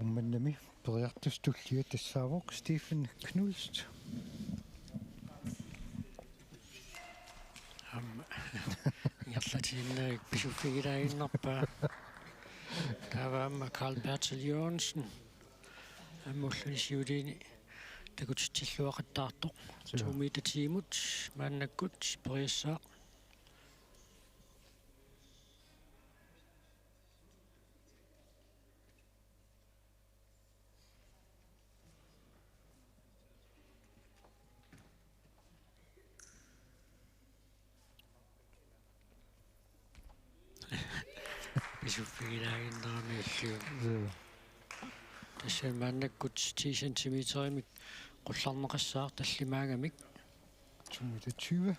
Uummannami periartussaq tullia tassaavoq Steffen Knudsen. Aamma ingerlatiinnavik pisuffigilaaginnarpaa. Taava aamma Karl Bertel Jørgensen. Aamma ulluni siuliini Takutitsilluaqattaartoq. Joo. To meter ti-mut maannakkut periassaaq. Pisuffiginaaginnarami illu. Joo. Tassa maannakkut ti centimeterimik qullarneqassaaq tallimaagamik. To meter tyve.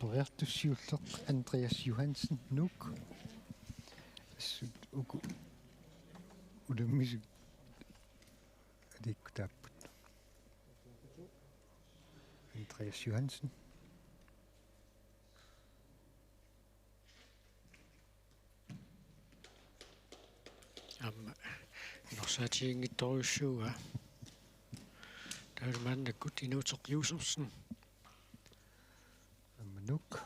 Periartussaq siulleq Andreas Johansen, Nuuk. Assut uku unammisut aliikkutaapput. Andreas Johansen. Aamma inorsaatiginngitsorujussuuaa. Taava maannakkut Inuuteq Josefsen. Aamma Nuuk.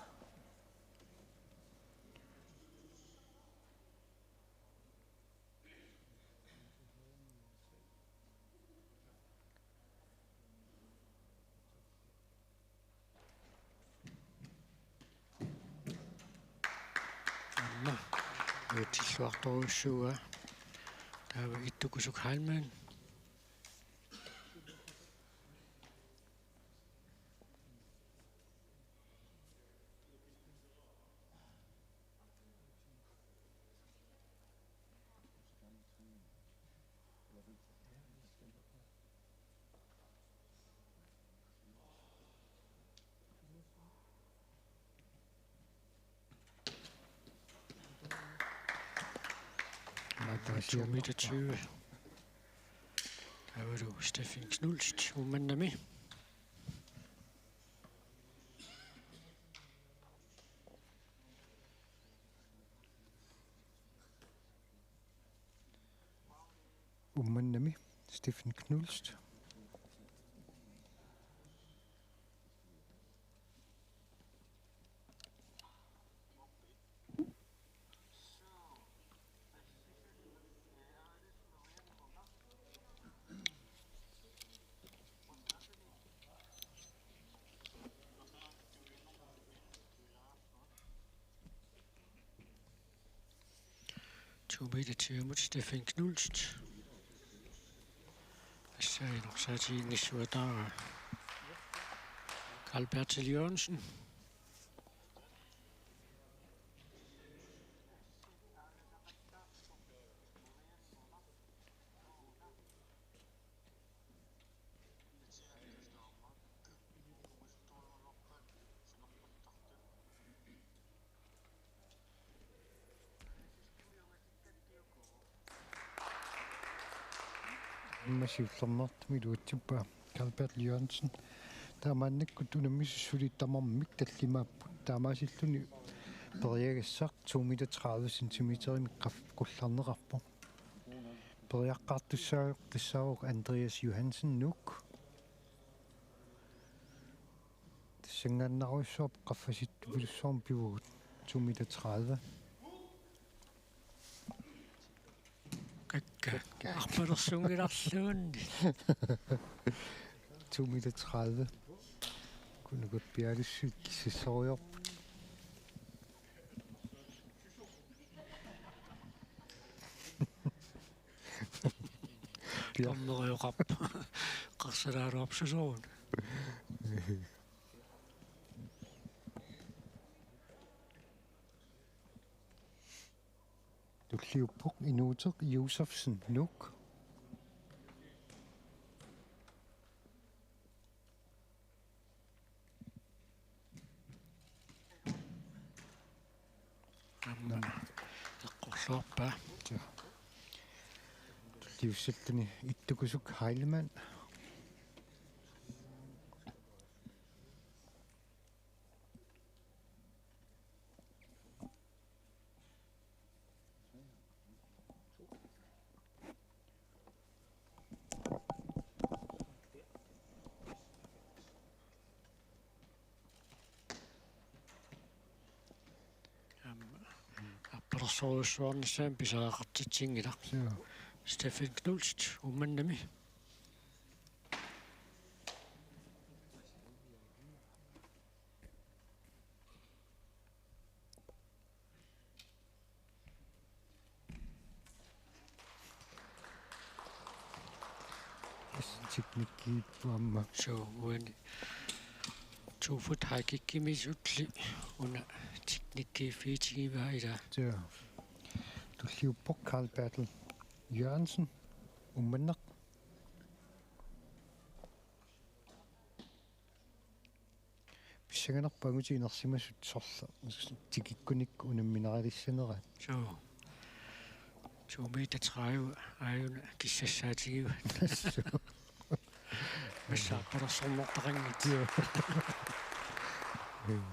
Aamma uatsilluartorujussuuaa. Taava Ittukusuk Heilmann. Aamma to meter tyve. Taavalu Steffen Knust Uummannami. Uummannami, Steffen Knust. To meter tyve-mut Steffen Knust. Tassa inorsaatiginngissuataara Karl Bertel Jørgensen. Aamma siullermeertumik iluatsippaa Karl Bertel Jørgensen. Taava maannakkut unammisut suli tamarmik tallimaapput. Taamaasilluni periagassaq to meter tredive centimeterimik qaf-, qullarneqarpoq. Periaqqaartussaasoq tassaavoq Andreas Johansen, Nuuk. Tassanngaannarujussuarput qaffasittupilussuarmik pivugut, to meter tredive. Kakka. Kakka. Arpalersunngilarluunniit. To meter tredive. Kunukappialussuit kissassorujoorput. Pia. Dommerioqarpoq. Eqqarsalaaruarput susoq. Tulliuppoq Inuuteq Josefsen, Nuuk. Aamma eqqorluarpaa. Joo. Tulliussalluni Ittukusuk Heilmann. Aamma arpalersorujussuarnissaanut pisariaqartitsinngilaq. Joo. Steffen Knust, Uummannami. Teknikkiippoq aamma. Suu, uani. To foot high kickimi suli una teknikkiiffigitigivaa ilaa. Joo. Tulliuppoq Carl Bertel Jørgensen, Uummannaq. Pissanganarpoq angutit inersimasut sorleq tikikkunik unamminaralissaneraat. Suu. To meter tredive aajuna kissassaatigivat. Massaarpalersornertaqanngitsoq. Joo.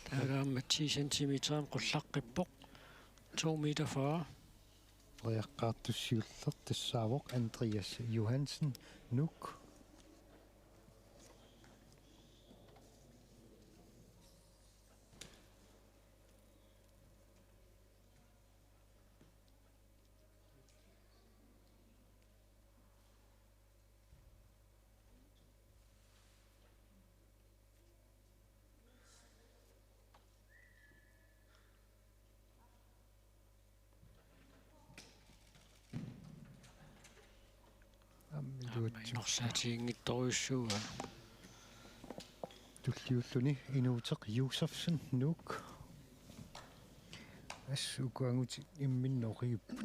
Taava aamma ti centimeterimik qullaqqippoq. To meter fyrre. Periaqqaartussarsiortoq tassaavoq Andreas Johansen, Nuuk. Aamma iluatsippoq. Aamma inorsaatiginngitsorujussuuaa. Tulliulluni Inuuteq Josefsen, Nuuk. Assut uku angutit imminnut oqiupput.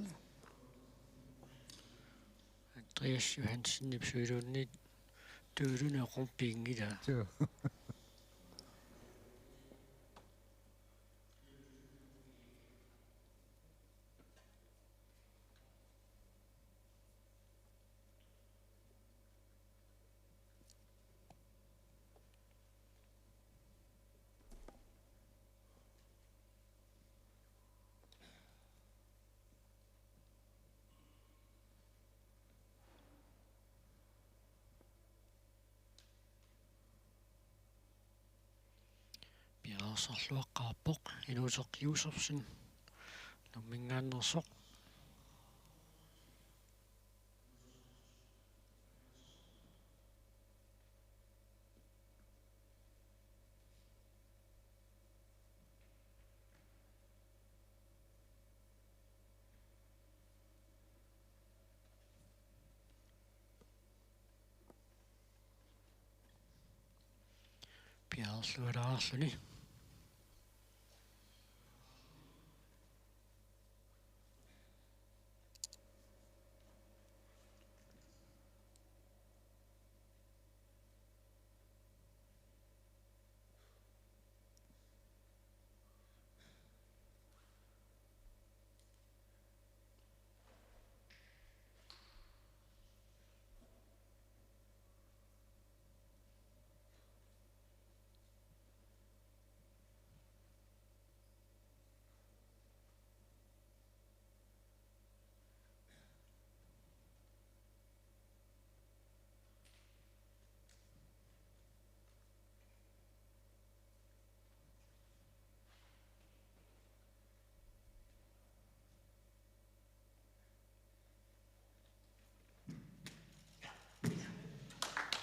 Andreas Johansenip suiluunniit tuuluni oqorpiinngilaa. Joo. Piareersarluaqqaarpoq Inuuteq Josefsen Nuumminngaanneersoq. Piareerlualaarluni.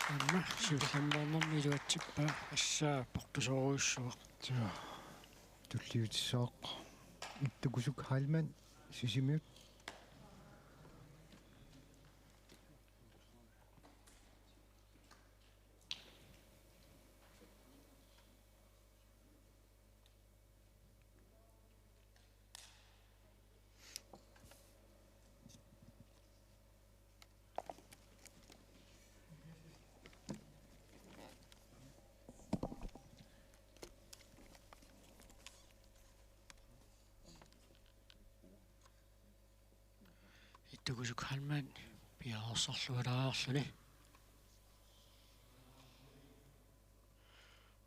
Aamma siullermeernermi iluatsippaa, assaa portusoorujussuaq. Joo. Tulliutissaaq Ittukusuk Heilmann, Sisimiut. Ittukusuk Heilmann piareersarlualaarluni.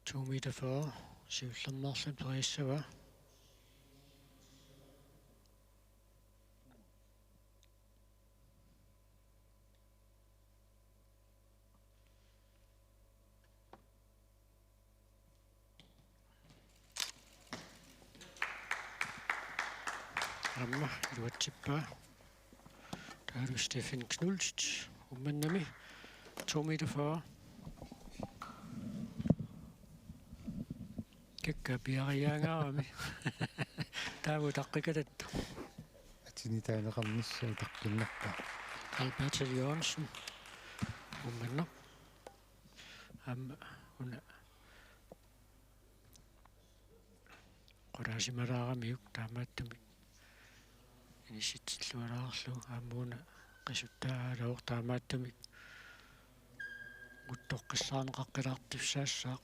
To meter fyrre, siullermeerluni periassavaa. Aamma iluatsippaa. Taavalu Steffen Knust, Uummannami, to meter fyrre. Kakkaak piariaangaarami. Taava utaqqikatattoq. Atini taaneqarnissaa utaqqiinnarpaa. Carl Bertel Jørgensen. Umanna. Aamma una qulaasimalaaramiuk taamaattumik inissitsillualaarlugu aamma una qisuttaagaluaq taamaattumik uuttoqqissaarneqaqqilaartussaassaaq.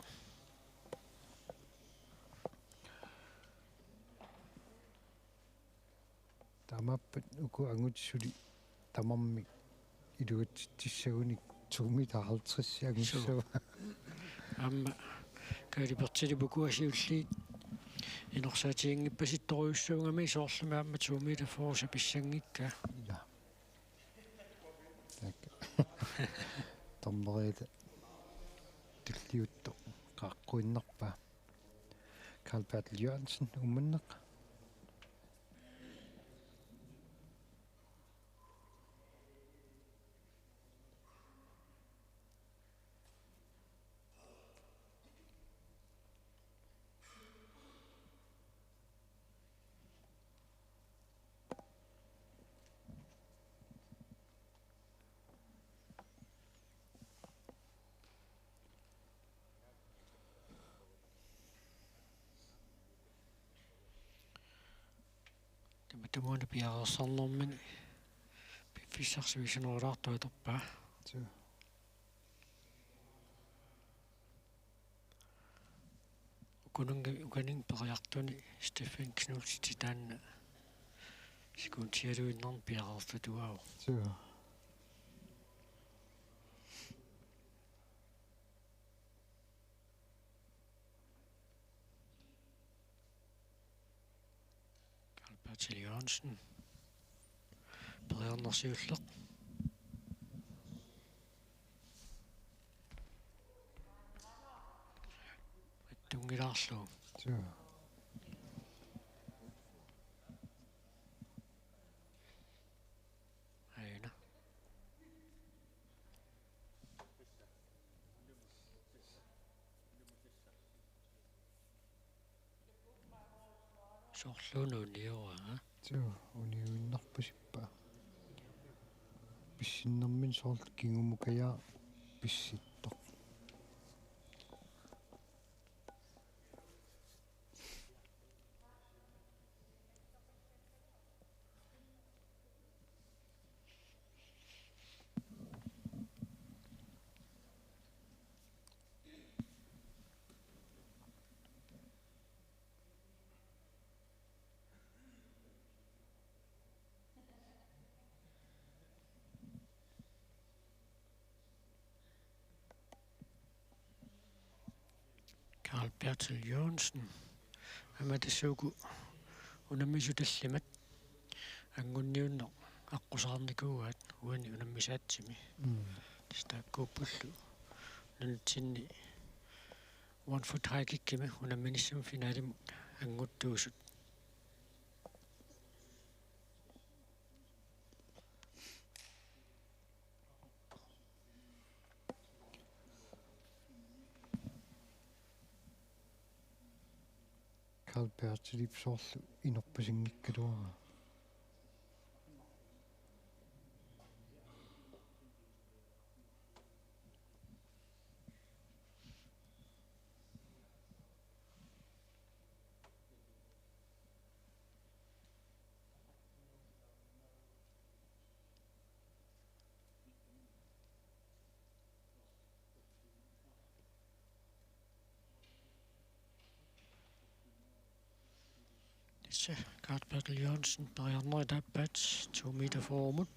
Taamaappat uku angutit suli tamarmik iluatsitsissagunik to meter halvtreds angussava. Aamma Kaali Berthelip ukua siulliit inersaatiginngippasittorujussuugamik soorlumi aamma to meter fyrre sapissanngikkaa. Ja. Tak. Dommeriata tulliuttoq qaaqquinnarpaa. Carl Bertel Jørgensen, Uummannaq. Tamatumuuna piareersarnermini piffissaq sivisunerulaartoq atorpaa. Suu. Ukununga-, ukaninngooq periartuni Stephen Knuth taanna sekundialuinnarnik piareersatuaavoq. Suu. Carl Bertil Jørgensen. Periarneq siulleq. Attunngilaarlugu. Suu. Aajuna. Soorlu una unioraa. Suu, uniuinnarpasippoq. Pissinnermini soorlu kingumukajaaq pissittoq. Carl Bertel Jørgensen. Aamma tassa uku unammisut tallimat angunniunneq aqqusaarnikuugaat uani unammisaatsimi. Mm. Tassa taakkuuppullu nunatsinni one foot high kickimi unamminissamut finalimut anguttuusut. Carl Bertelip soorlu inorpasinngikkaluaraa. Tassa Carl Bertel Jørgensen periarnerit taappaat to meter fyrremut.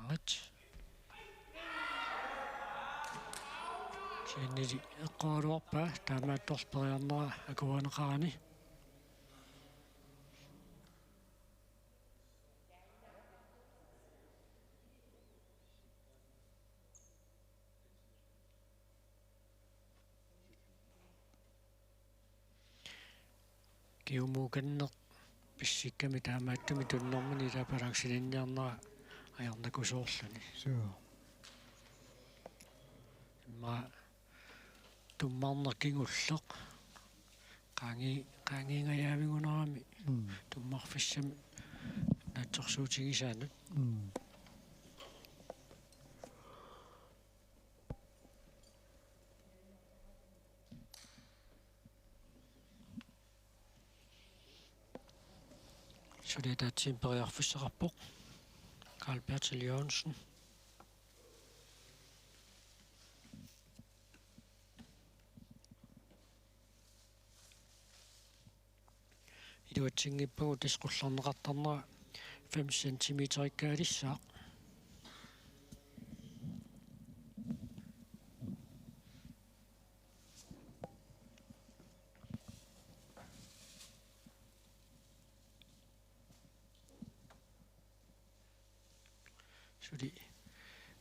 Aarit. Kisiannili eqqoraluarpaa taamaattorli periarnera akuerineqarani. Kingumukanneq pissikkami taamaattumik tunnermini ilaa balancelinniarnera ajornakusoorluni. Suu. Immaqa tummarneq kingulleq Qaangi-, qaangiingajavigunarami. Mm. Tummarfissamik naatsorsuutigisaanut. Mm. Suli ataatsimi periarfissaqarpoq Carl Bertel Jørgensen. Iluatsinngippagu tassa qullarneqartarnera fem centimeterikkaalissaaq. Suli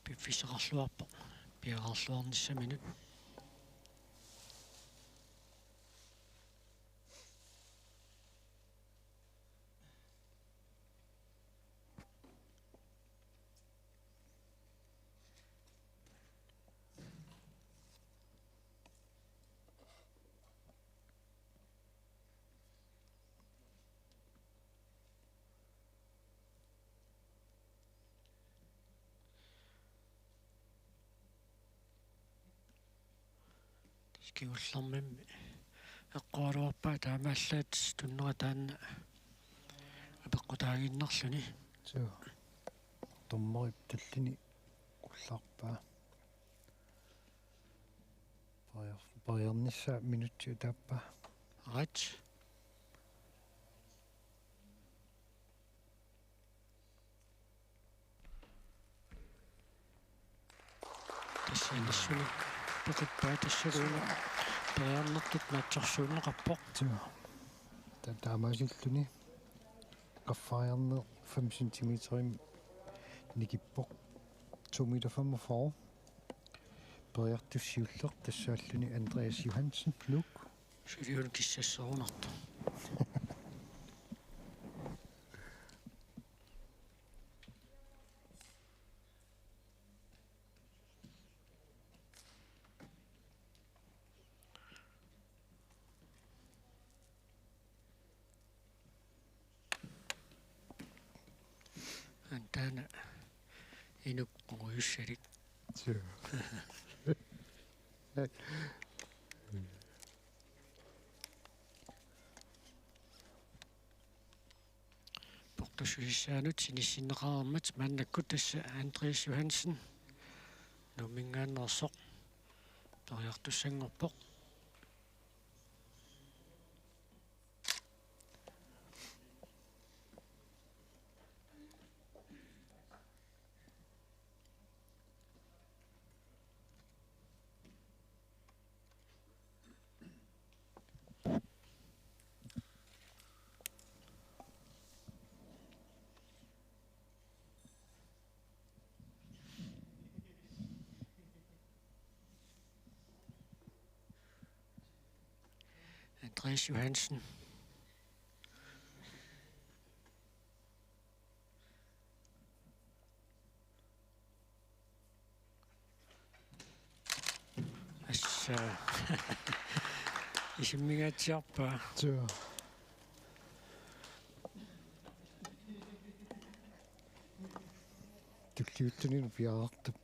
piffissaqarluarpoq piareerluarnissaminut. Tassa kingullermimmi eqqoraluarpaa taamaallaat tunnera taanna apeqqutaaginnarluni. Suu. Dommerip tallini qullarpaa. Periar-, periarnissaa minutsi utaappaa. Right. Tassa inissunik peqippaat tassaluuna periarnertut naatsorsuunneqarpoq. Suu. Ta-, taamaasilluni qaffariarneq fem centimeterimik nikippoq. To meter femogfyrre. Periartup siulleq tassaalluni Andreas Johansen, Nuuk. Suliuna kissasserunartoq. Antaana inuk qungujussalik. Suu. Portussuseqarnermut sinissinneqareermat maannakkut tassa Andreas Johansen Nuumminngaanneersoq periartussanngorpoq. Andreas Johansen. Assa. Isimmingaatsiarpaa. Suu. Tulliuttunilu piareertup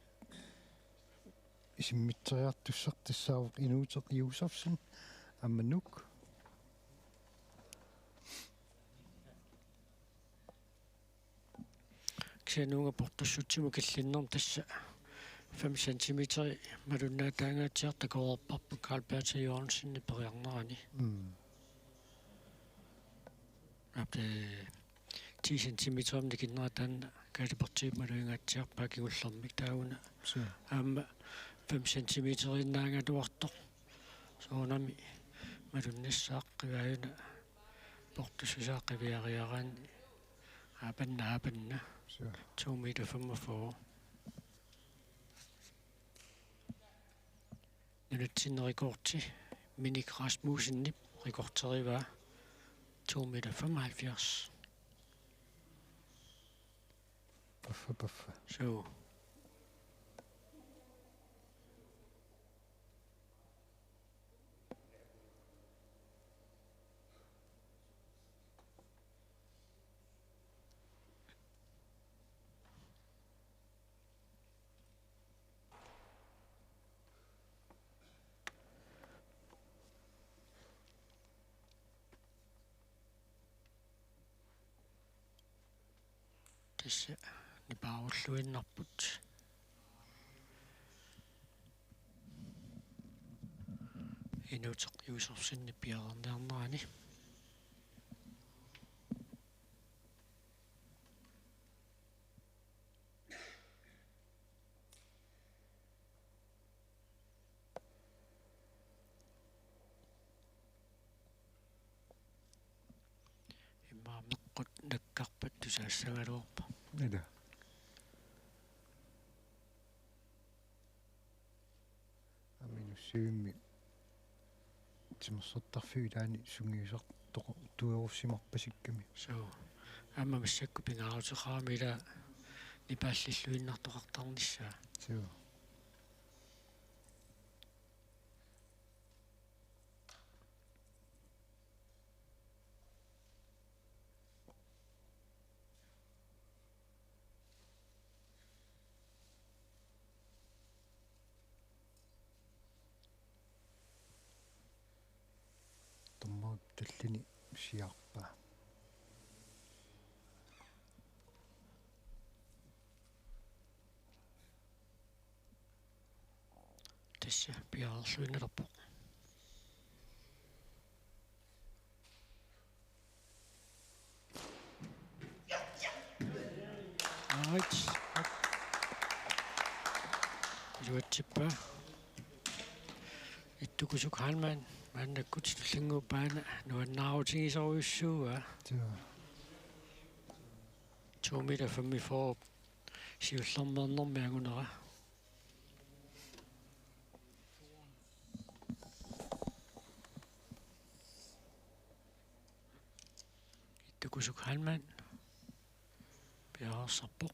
isimmitseriartussaq tassaavoq Inuuteq Josefsen aamma Nuuk. Kisianni uunga portussutsimut killinnermi tassa fem centimeteri malunnaataangaatsiartoq takoreerparput Carl Bertel Jørgensenip periarnerani. Mm. Aap, ti centimeterimik nikinnera taanna Kaali Portip malugingaatsiarpaa kingullermik taaguna. Suu. Aamma fem centimeteriinnaagaluartoq. Soorunami malunnassaaq qiviarina portussusaa qiviariaraanni aapanna aapanna. Suu. To meter femogfyrre. Nunatsinni rekordi Minik Rasmussenip rekorderivaa to meter femoghalvfjerds. Paffa, paffa. Suu. Tassa nipaarulluinnarput. Inuuteq Josefsenip piareerniarnerani. Immaqa meqqut nakkarpat tusaassagaluarpaa. Ila. Aamma inussivimmi timersortarfiup ilaani sungiusartoq tuerussimarpasikkami. Suu. Aamma massakkut pingaaruteqarami ila nipaallilluinnartoqartarnissaa. Suu. Dommerip tallini siarpaa. Tassa piareerluinnalerpoq. Right. Iluatsippaa. Ittukusuk Heilmann maannakkut tullinnguup aana nuannaarutigisorujussuuaa. Joo. To meter femogfyrre siullermeernermi angunera. Ittukusuk Heilmann piareersarpoq.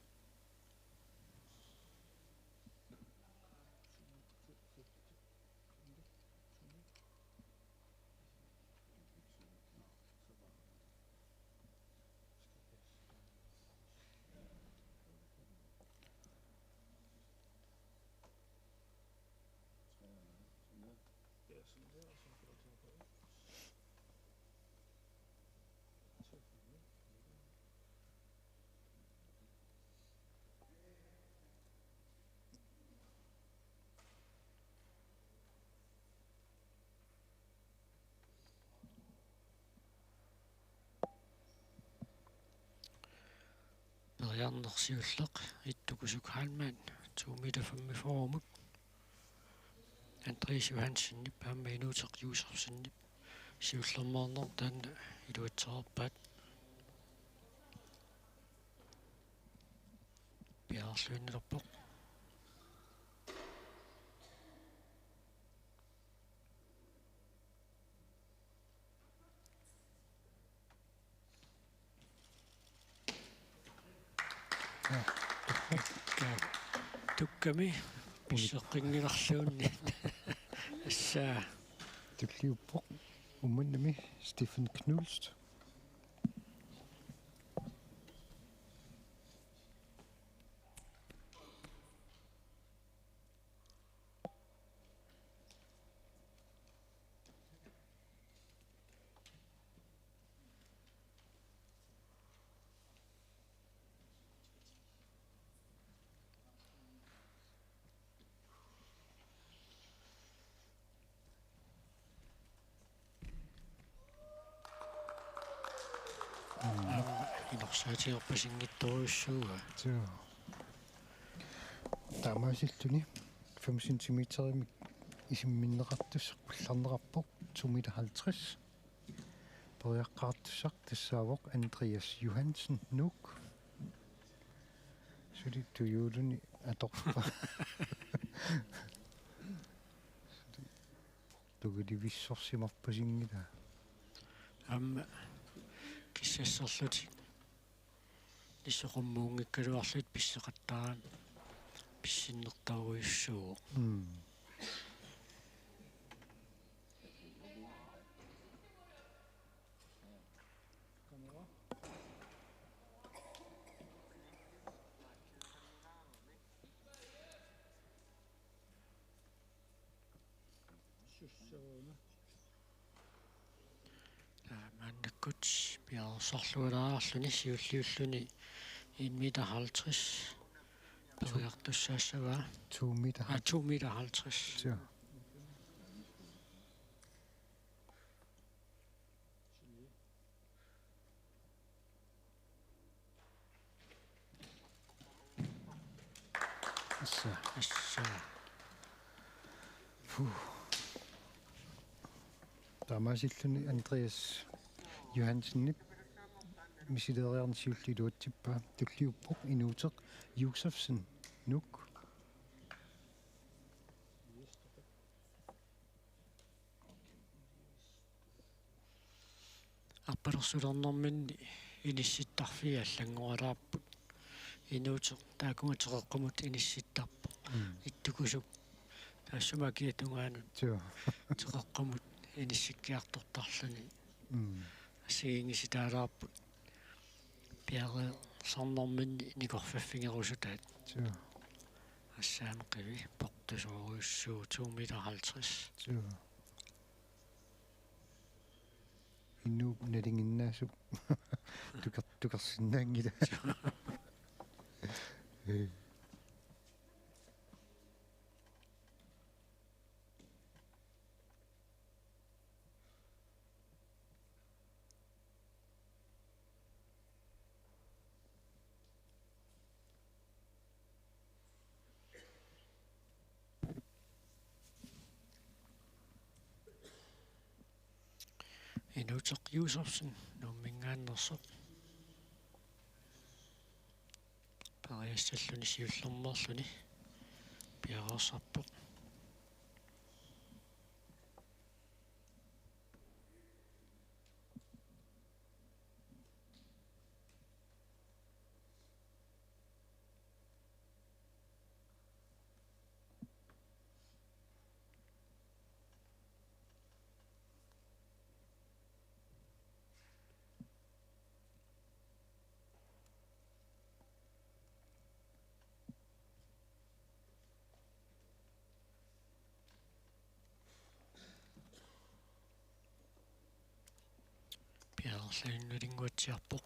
Periarneq siulleq Ittukusuk Heilmann, to meter femogfyrre-mut. Andreas Johansenip aamma Inuuteq Josefsenip siullermeerneq taanna iluatsereerpaat. Piareerluinnalerpoq. Tukkami pisseqqinngilarluunniit. Assaa. Tulliuppoq. Uummannami Stephen Knust. Aamma inorsaatigerpasinngitsorujussuuaa. Joo. Taamaasilluni fem centimeterimik isimminneqartussaq pullarneqarpoq, to meter halvtreds. Periaqqaartussaq tassaavoq Andreas Johansen, Nuuk. Suli tujuuluni atorpaa. Suli tugilivissorsimarpasinngilaa. Aamma kissasserlutik nisoqummuunngikkaluarlutik pisseqattaarami pissinnertorujussuuvoq. Mm. Aa, maannakkut piareersarlualaarluni siulliulluni En meter halvtreds. Periartussaassavaa. To meter. Ah, to meter halvtreds. Ja. Assa. Assa. Puh. Taamaasilluni Andreas Johansenip misiliinnarniarnermi siulliit iluatsippaa, tulliuppoq Inuuteq Josefsen, Nuuk. Arpalersulernerminni inissittarfiit allanngoralaapput. Inuuteq taakkua teqeqqumut inissittarpoq. Mm. Ittukusup taassuma akia tungaanut. Suu. Teqeqqumut inissikkiartortarluni. Mm. Assigiinngisitaalaapput. Piareersarnerminni nikorfaffigerusutaat. Suu. Assaami qivi portusoorujussuuvoq to meter halvtreds. Suu. Inuup nalinginnaasup tuker-, tukersinnaanngilaq. Ee. Inuuteq Josefsen Nuumminngaanneersoq. Periassalluni siullermeerluni piareersarpoq. Piareerluni nalunnguatsiarpoq.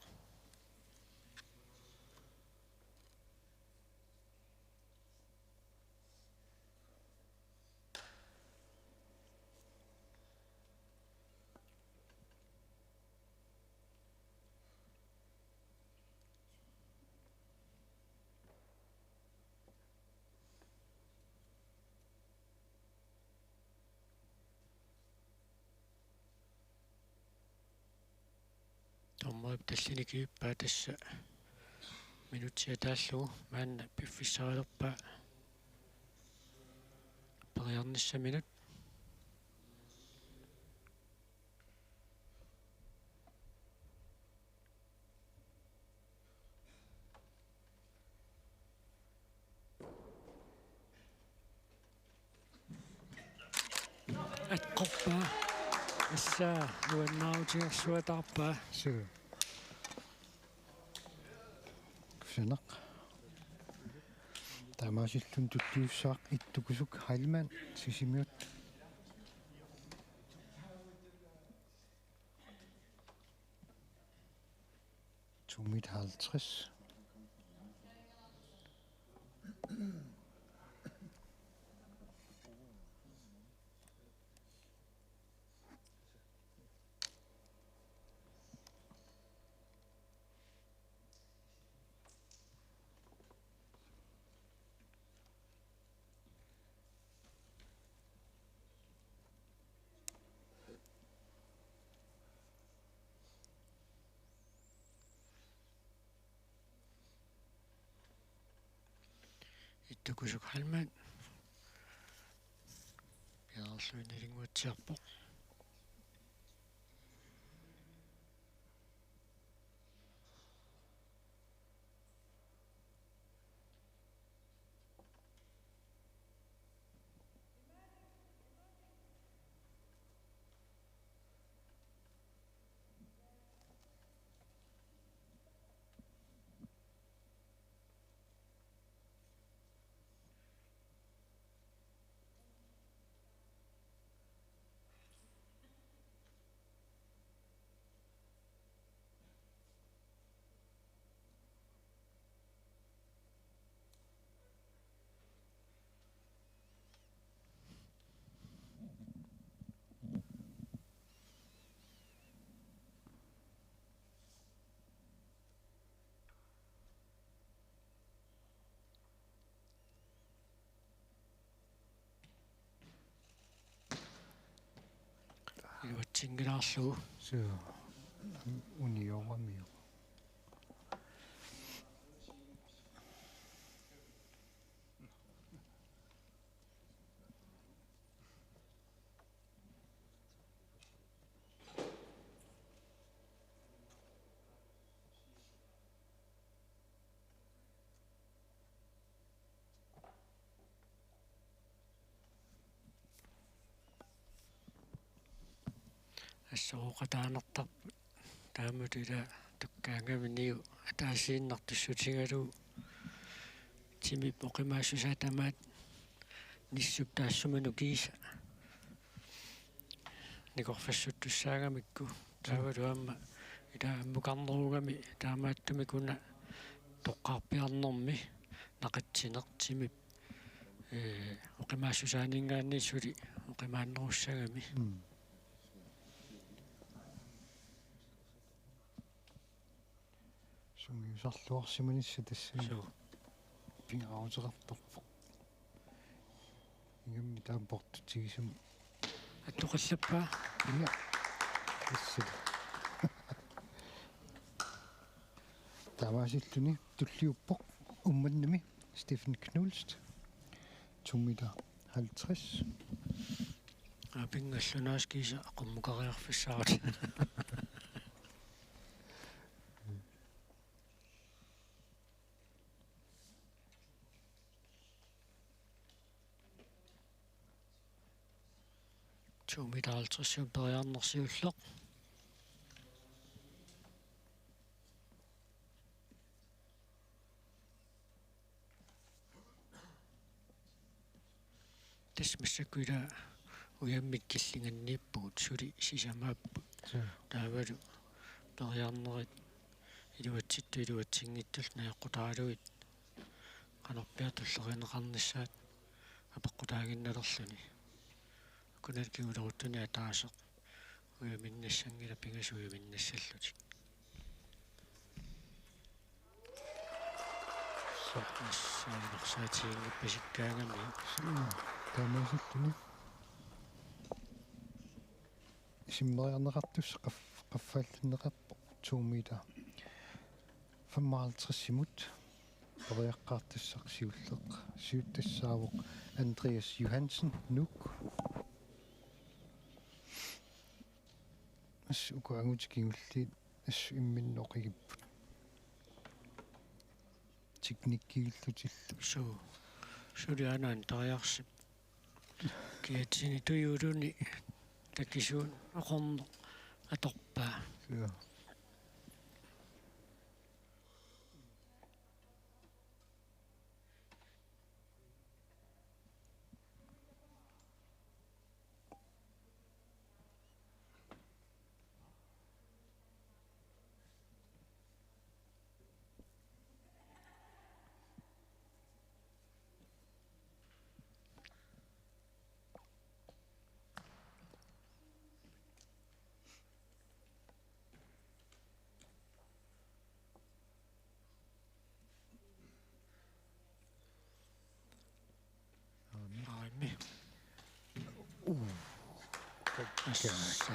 Dommerip tallimat kivippaa, tassa minutsi ataallugu maanna piffissarilerpaa periarnissaminut. Eqqorpaa. Assa, nuannaarutigersuataarpaa. Suu. Kusanaq. Taamaasilluni tulliussaaq Ittukusuk Heilmann, Sisimiut. To meter halvtreds. Ittukusuk Heilmann piareerluni nalunnguatsiarpoq. Iluatsinngilaarlugu. Suu. Unioramio. Assooqataanartarput taamatut ila tukkaangaminiu ataasiinnartussutigalugu timip oqimaassusaa tamaat nissup taassuma nukiisa nikorfassuttussaagamikku taavalu aamma ila ammukarnerugami taamaattumik una toqqaarpiarnermi naqatsineq timip ee, oqimaassusaaninngaanniit suli oqimaannerussagami. Mm. Sungiusarluarsimanissaq tassami. Suu. Pingaaruteqartarpoq. Ingammik taama portutigisumik. Attoqallappaa. Inga. Tassami. Taamaasilluni tulliuppoq Uummannami Steffen Knudsen, to meter halvtreds. Aa, pingasunaaskiisa qummukariarfissaarutit. To meter halvtreds periarneq siulleq. Tassa massakkut ila ujammik killinganniippugut suli sisamaapput. Suu. Taavalu periarnerit iluatsittut iluatsinngitsullu najoqqutaralugit qanorpiaq tulleriiaarneqarnissaat apeqqutaaginnalerluni. Kunal kinguleruttuni ataaseq ujaminnissanngilaq pingasut ujaminnissallutik. Sa-, sa-, saatiginngippassikkaangami. Taamaasilluni. Simmeriarneqartussaq qaff-, qaffaallanneqarpoq to meter femoghalvtredsimut. Periaqqaartussaq siulleq. Siuttussaavoq Andreas Johansen, Nuuk. Assut uku angutit kingulliit assut imminnut oqigipput. Teknikkiillutillu. Suu. Suli aana Andreasip kiatsini tujuuluni takisuun oqorneq atorpaa. Suu. Aammi. Uu. Assa.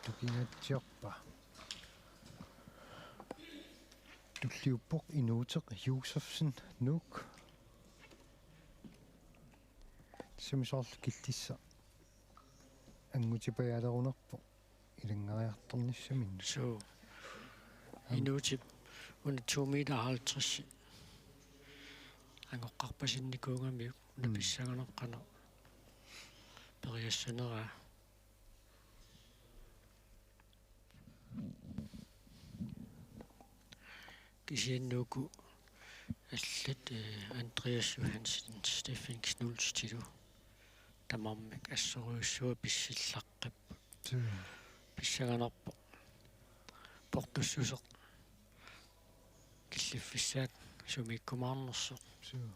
Tukingatsiarpa. Tulliuppoq Inuuteq Josefsen, Nuuk. Tassami soorlu killissaq anngutipajaalerunerpoq ilanngariartornissaminnik. Suu. Aamma. Inuutip una to meter halvtreds angoqqarpasinnikuugamiuk una. Mm. Pissanganaq qanoq periassaneraa. Kisianni uku allat, eh, Andreas Johansen, Steffen Knudsenillu tamarmik assorujussuaq pissillartarput. Suu. Pissanganarpoq portussuseq killiffissaat sumiikkumaarnersoq. Suu.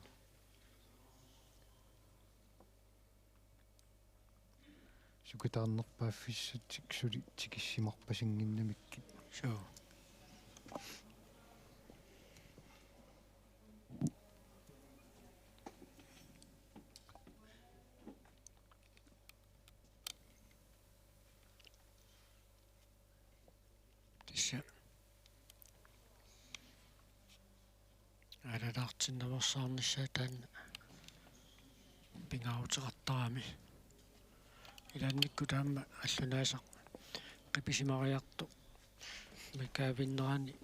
Sukataarnerpaaffissatik suli tikissimarpasinnginnamikkit. Suu. Laartinnaveersaarnissaa taanna pingaaruteqartarami. Ilaannikkut taama allunaasaq qipisimariartoq mikaavinnerani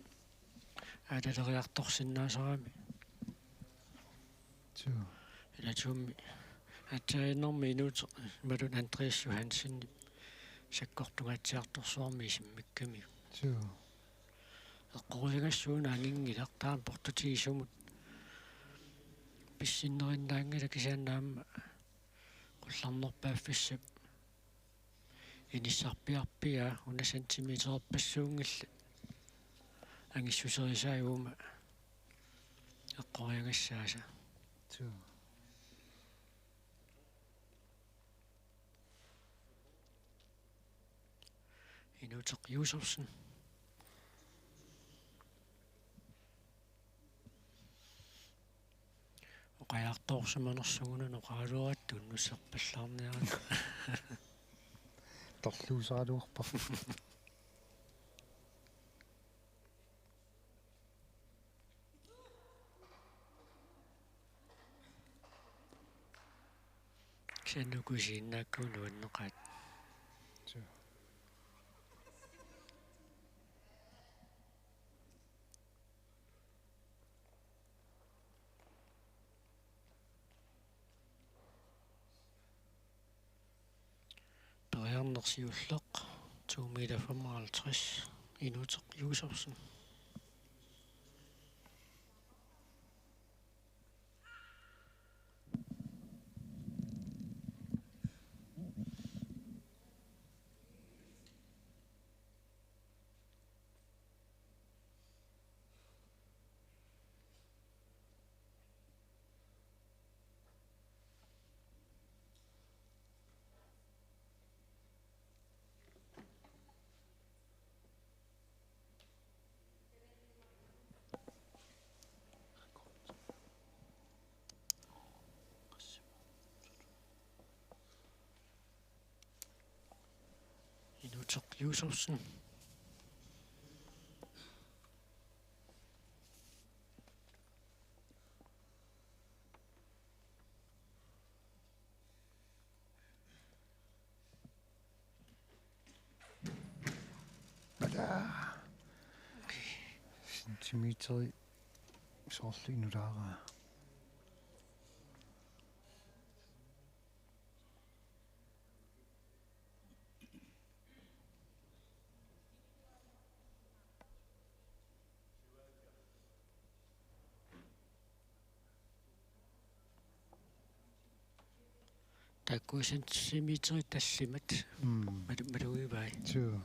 aalaleriartorsinnaasarami. Suu. Ilatuummi aatsaannguaq Inuuteq imaluunniit Andreas Johansenip sakkortungaatsiartorsuarmik isimmikkamiuk. Suu. Eqqoriagassuunaanngilaq taama portutigisumut pissinnerinnaanngilaq kisianni aamma qullarnerpaaffissap inissarpiarpiaa una centimetererpassuunngillat angissuserisai uuma eqqoriagassaasa. Suu. Inuuteq Josefsen. Oqajartorsimanersugut oqaraluaratta unnussiorpallaarniarina. Torluusaraluarpa. Kisianni uku isiginnaakkagut nuanneqaat. Suu. Periarneq siulleq, to meter femoghalvtreds, Inuuteq Josefsen. Inuuteq Josefsen. Mata. Centimeteri soorlu inulaaraa. Taakku centimeterit tallimat. Mm. Malu-, malugivai. Suu.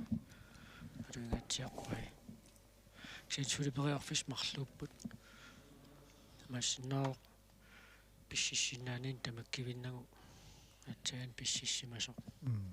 Malugingaatsiarpai. Kisianni suli periarfissat marluupput. Tamassinnaasoq pississinnaaneq tamakkiinnarlugu. Aatsaat pississimasoq. Mm.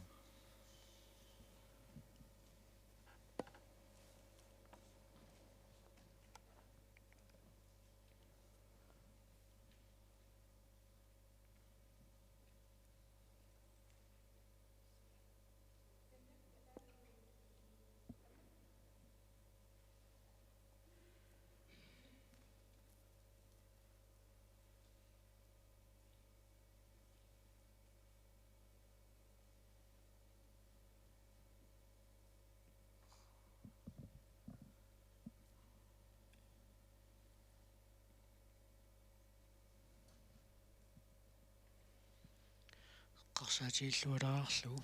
Eqqarsaatigillualaarlugu.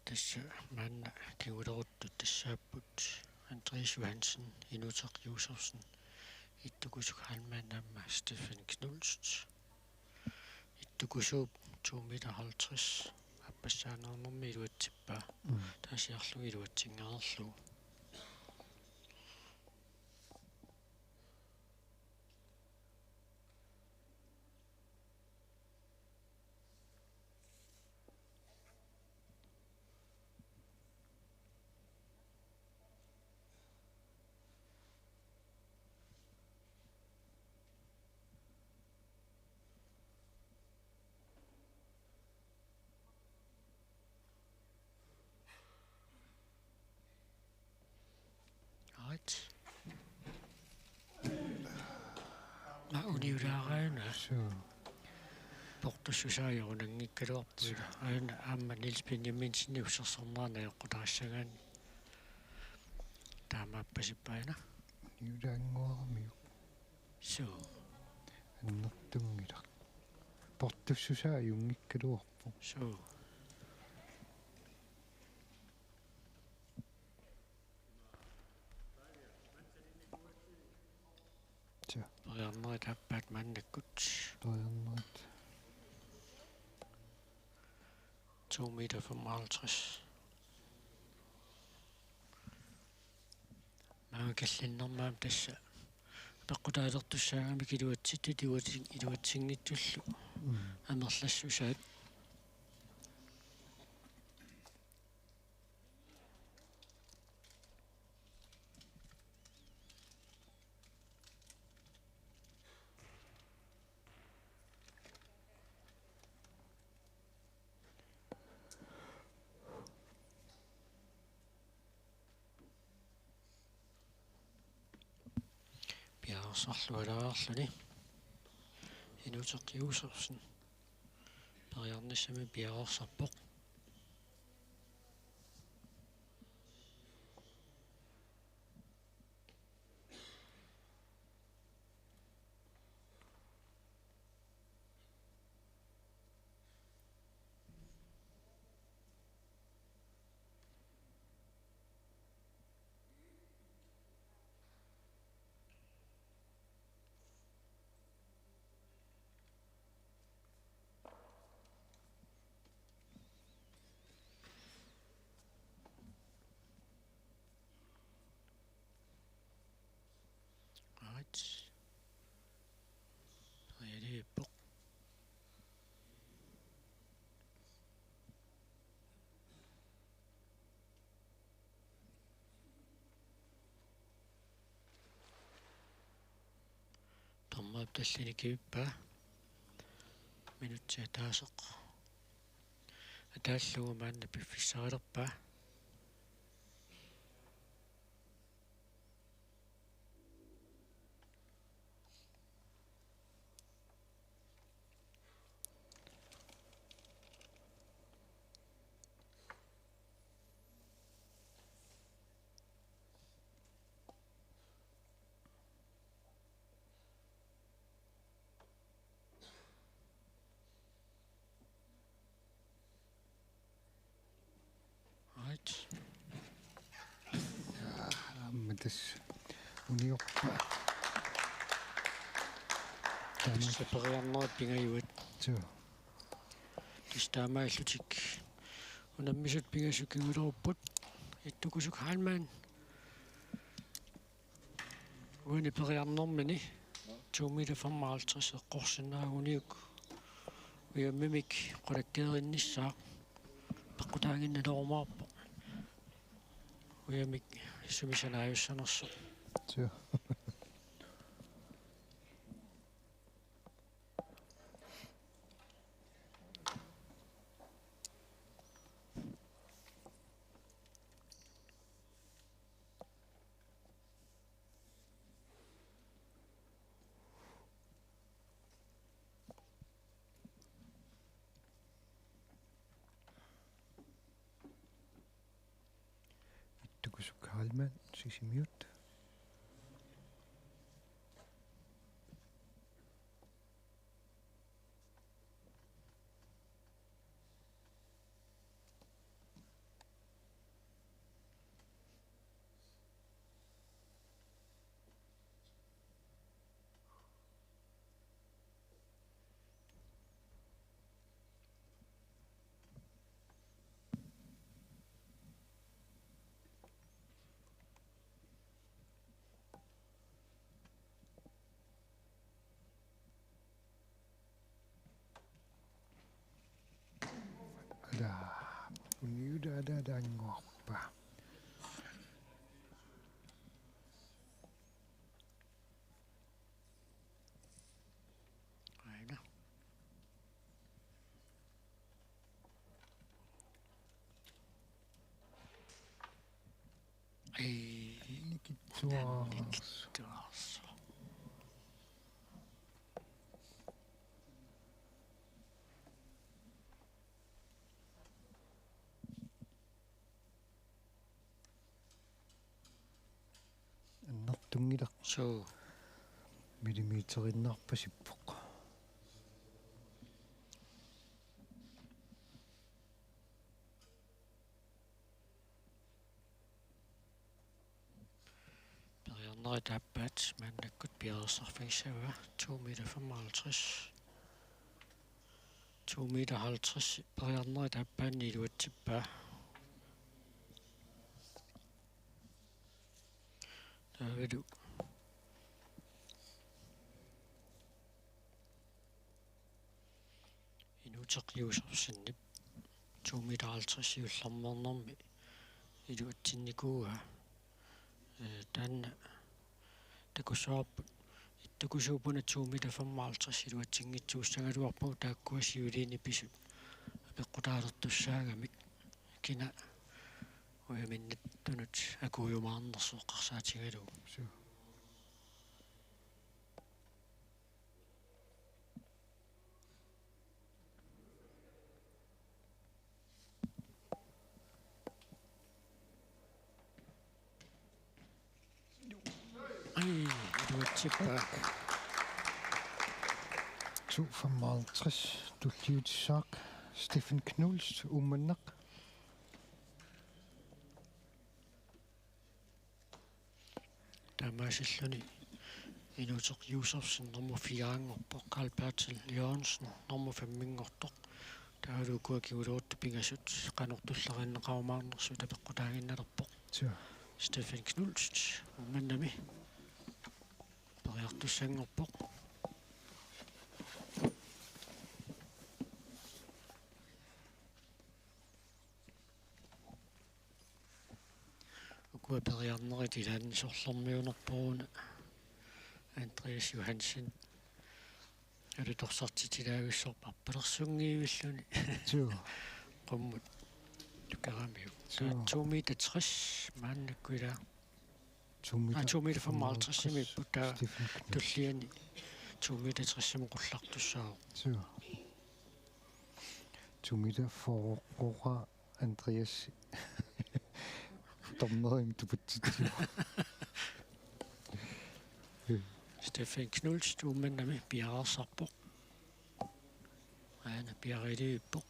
Tassa maanna kinguleruttut tassaapput Andreas Johansen, Inuuteq Josefsen, Ittukusup Heilmann aamma Stefan Knust. Ittukusuup to meter halvtreds aappassaaneernermi iluatsippaa. Mm. Taasiarlugu iluatsinngikkaluarlugu. Niulaaraana. Suu. Portussusaa ajorunanngikkaluarpoq. Suu. Aana aamma Niels Benjaminsen ussersornera najoqqutaassagaanni. Taamaappasippaana. Niulaannguaramiuk. Suu. Annertunngilaq. Portussusaa ajunngikkaluarpoq. Suu. Suu. Periarnerit aappaat maannakkut. Periarnerit. To meter femoghalvtreds. Maanga kallinnermut aamma tassa peqqutaalertussaagamik iluatsittut iluatsin-, iluatsinngitsullu. Mm. Amerlassusaat. Piareersarlualaarluni. Inuuteq Josefsen. Periarnissamik piareersarpoq. Right. Ajalivippoq. Dommerip tallini kivippaa. Minutsi ataaseq ataallugu maanna piffissarilerpaa. Right. Aamma tassa uniorpaa. Tassa periarnerit pingajuat. Suu. Tassa taamaalillutik unammisut pingasut kingulerupput. Ittukusuk Heilmann. Uani periarnermini to meter femoghalvtreds eqqorsinnaaguniuk ujammimik qulakkeerinnissaaq peqqutaaginnalerumaarpoq. Ujammik sumi sanaajussanersoq. Suu. Ittukusuk Heilmann, Sisimiut. Ala, uniulaalaannguarpa. Aina. Ei. Nikitsuarsu. Nikitsuarsu. Tusartunngilaq. Suu. Millimeteriinnarpasippoq. Periarnerit aappaat maannakkut piareersarfigissavaa to meter femoghalvtreds. To meter halvtreds periarnerit aappaanni iluatsippaa. Taavalu Inuuteq Josefsenip to meter halvtreds siullermeernermi iluatsinnikuuaa. Ee, taanna takussavarput. Takussuupput una to meter femoghalvtreds iluatsinngitsuussagaluarpugut taakkua siuliini pisut apeqqutaalertussaagamik. Kina ujaminnaattunut akuujumaarnersoq eqqarsaatigalugu. Suu. Ai, iluatsippaa. To femoghalvtreds tulliutissaaq. Steffen Knudsen, Uummannaq. Taamaasilluni Inuuteq Josefsen nummer fire-nngorpoq, Karl Bertel Jørgensen nummer fem-inngortoq. Taavalu ukua kingulleruttut pingasut qanoq tulleriinneqarumaarnersut apeqqutaaginnalerpoq. Suu. Steffen Knudsen Uummannami periartussanngorpoq. Ukua periarnerit ilaanni sorlermiuunerput una Andreas Johansen alutorsartitilaavissorput arpalersunngiivilluni. Suu. Qummut tukaramiuk. Suu. Taava to meter tres maannakkut ilaa. To meter, aa, to meter femoghalvtreds-imiipput taava Steffen Knudsen. Tulliani to meter tres-imut qullartussaavoq. Suu. To meter fyrre Andreas. Dommerimik tupatsitsivoq. Steffen Knudsen Uummannami piareersarpoq. Aana piareerpoq.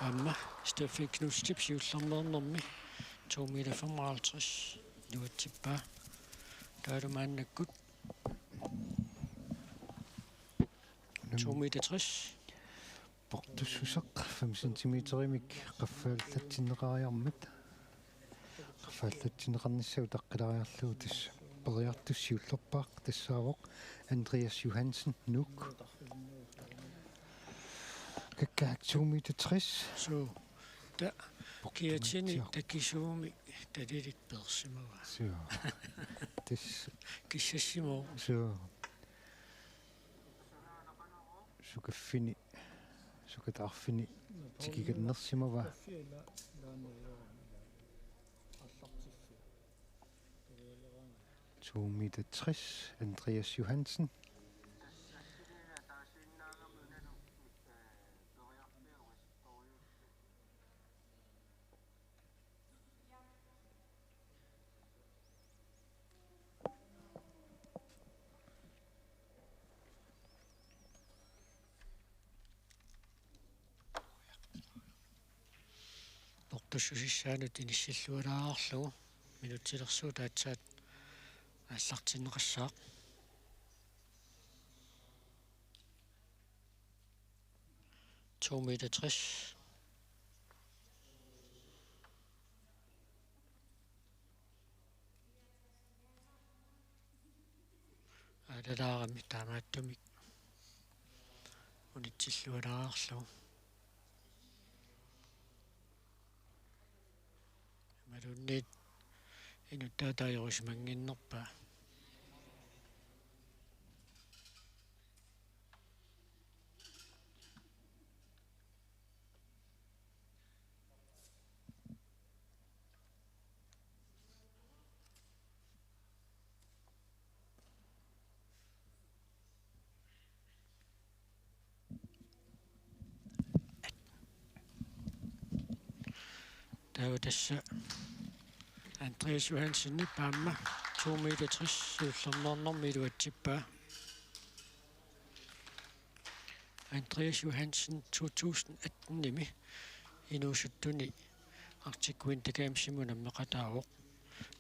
Aamma Steffen Knudsenip siullermeernermi to meter femoghalvtreds iluatsippaa. Taavalu maannakkut to meter tres. Portussuseq fem centimeterimik qaffaallatsinneqariarmat. Qaffaallatsinneqarnissaa utaqqilaariarlugu tassa periartussaq siullerpaaq tassaavoq Andreas Johansen, Nuuk. Kakkaak to meter tres. Suu. Ta-, kiatini takisuumik talilik peersimavaa. Suu. Tassa. Kissassimavoq. Suu. Sukaffini, sukataarfini tikigannersimavaa. To meter tres, Andreas Johansen. Portussusissaanut inissillualaarlugu minutsilersuut aatsaat aallartinneqassaaq. To meter tres. Aalalaarami taamaattumik unitsillualaarlugu. Imaluunniit Inuttaataajorusimannginnerpaa. Taava tassa Andreas Johansen aamma to meter tres siullermeernermi iluatsippaa. Andreas Johansen to tusind atten-imi inuusuttuni Arctic Winter Gamesimi unammeqataavoq.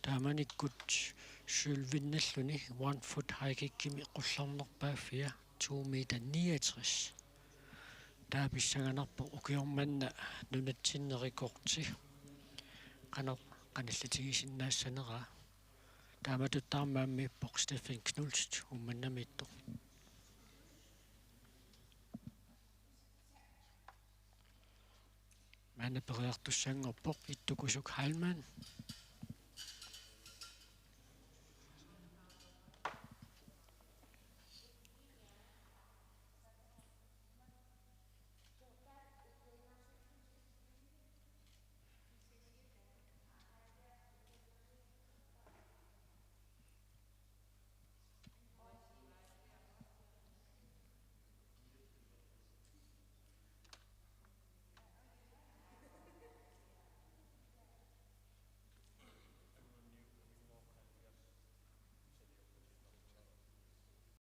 Taamanikkut sølvinnalluni one foot high kickimi qullernerpaaffia to meter niogtres. Taava pissanganarpoq ukioq manna nunatsinni rekordi qanoq qanillitigisinnaassaneraa. Taamatuttaaq aamma ippoq Steffen Knust Uummannamiittoq. Maanna periartussanngorpoq Ittukusuk Heilmann.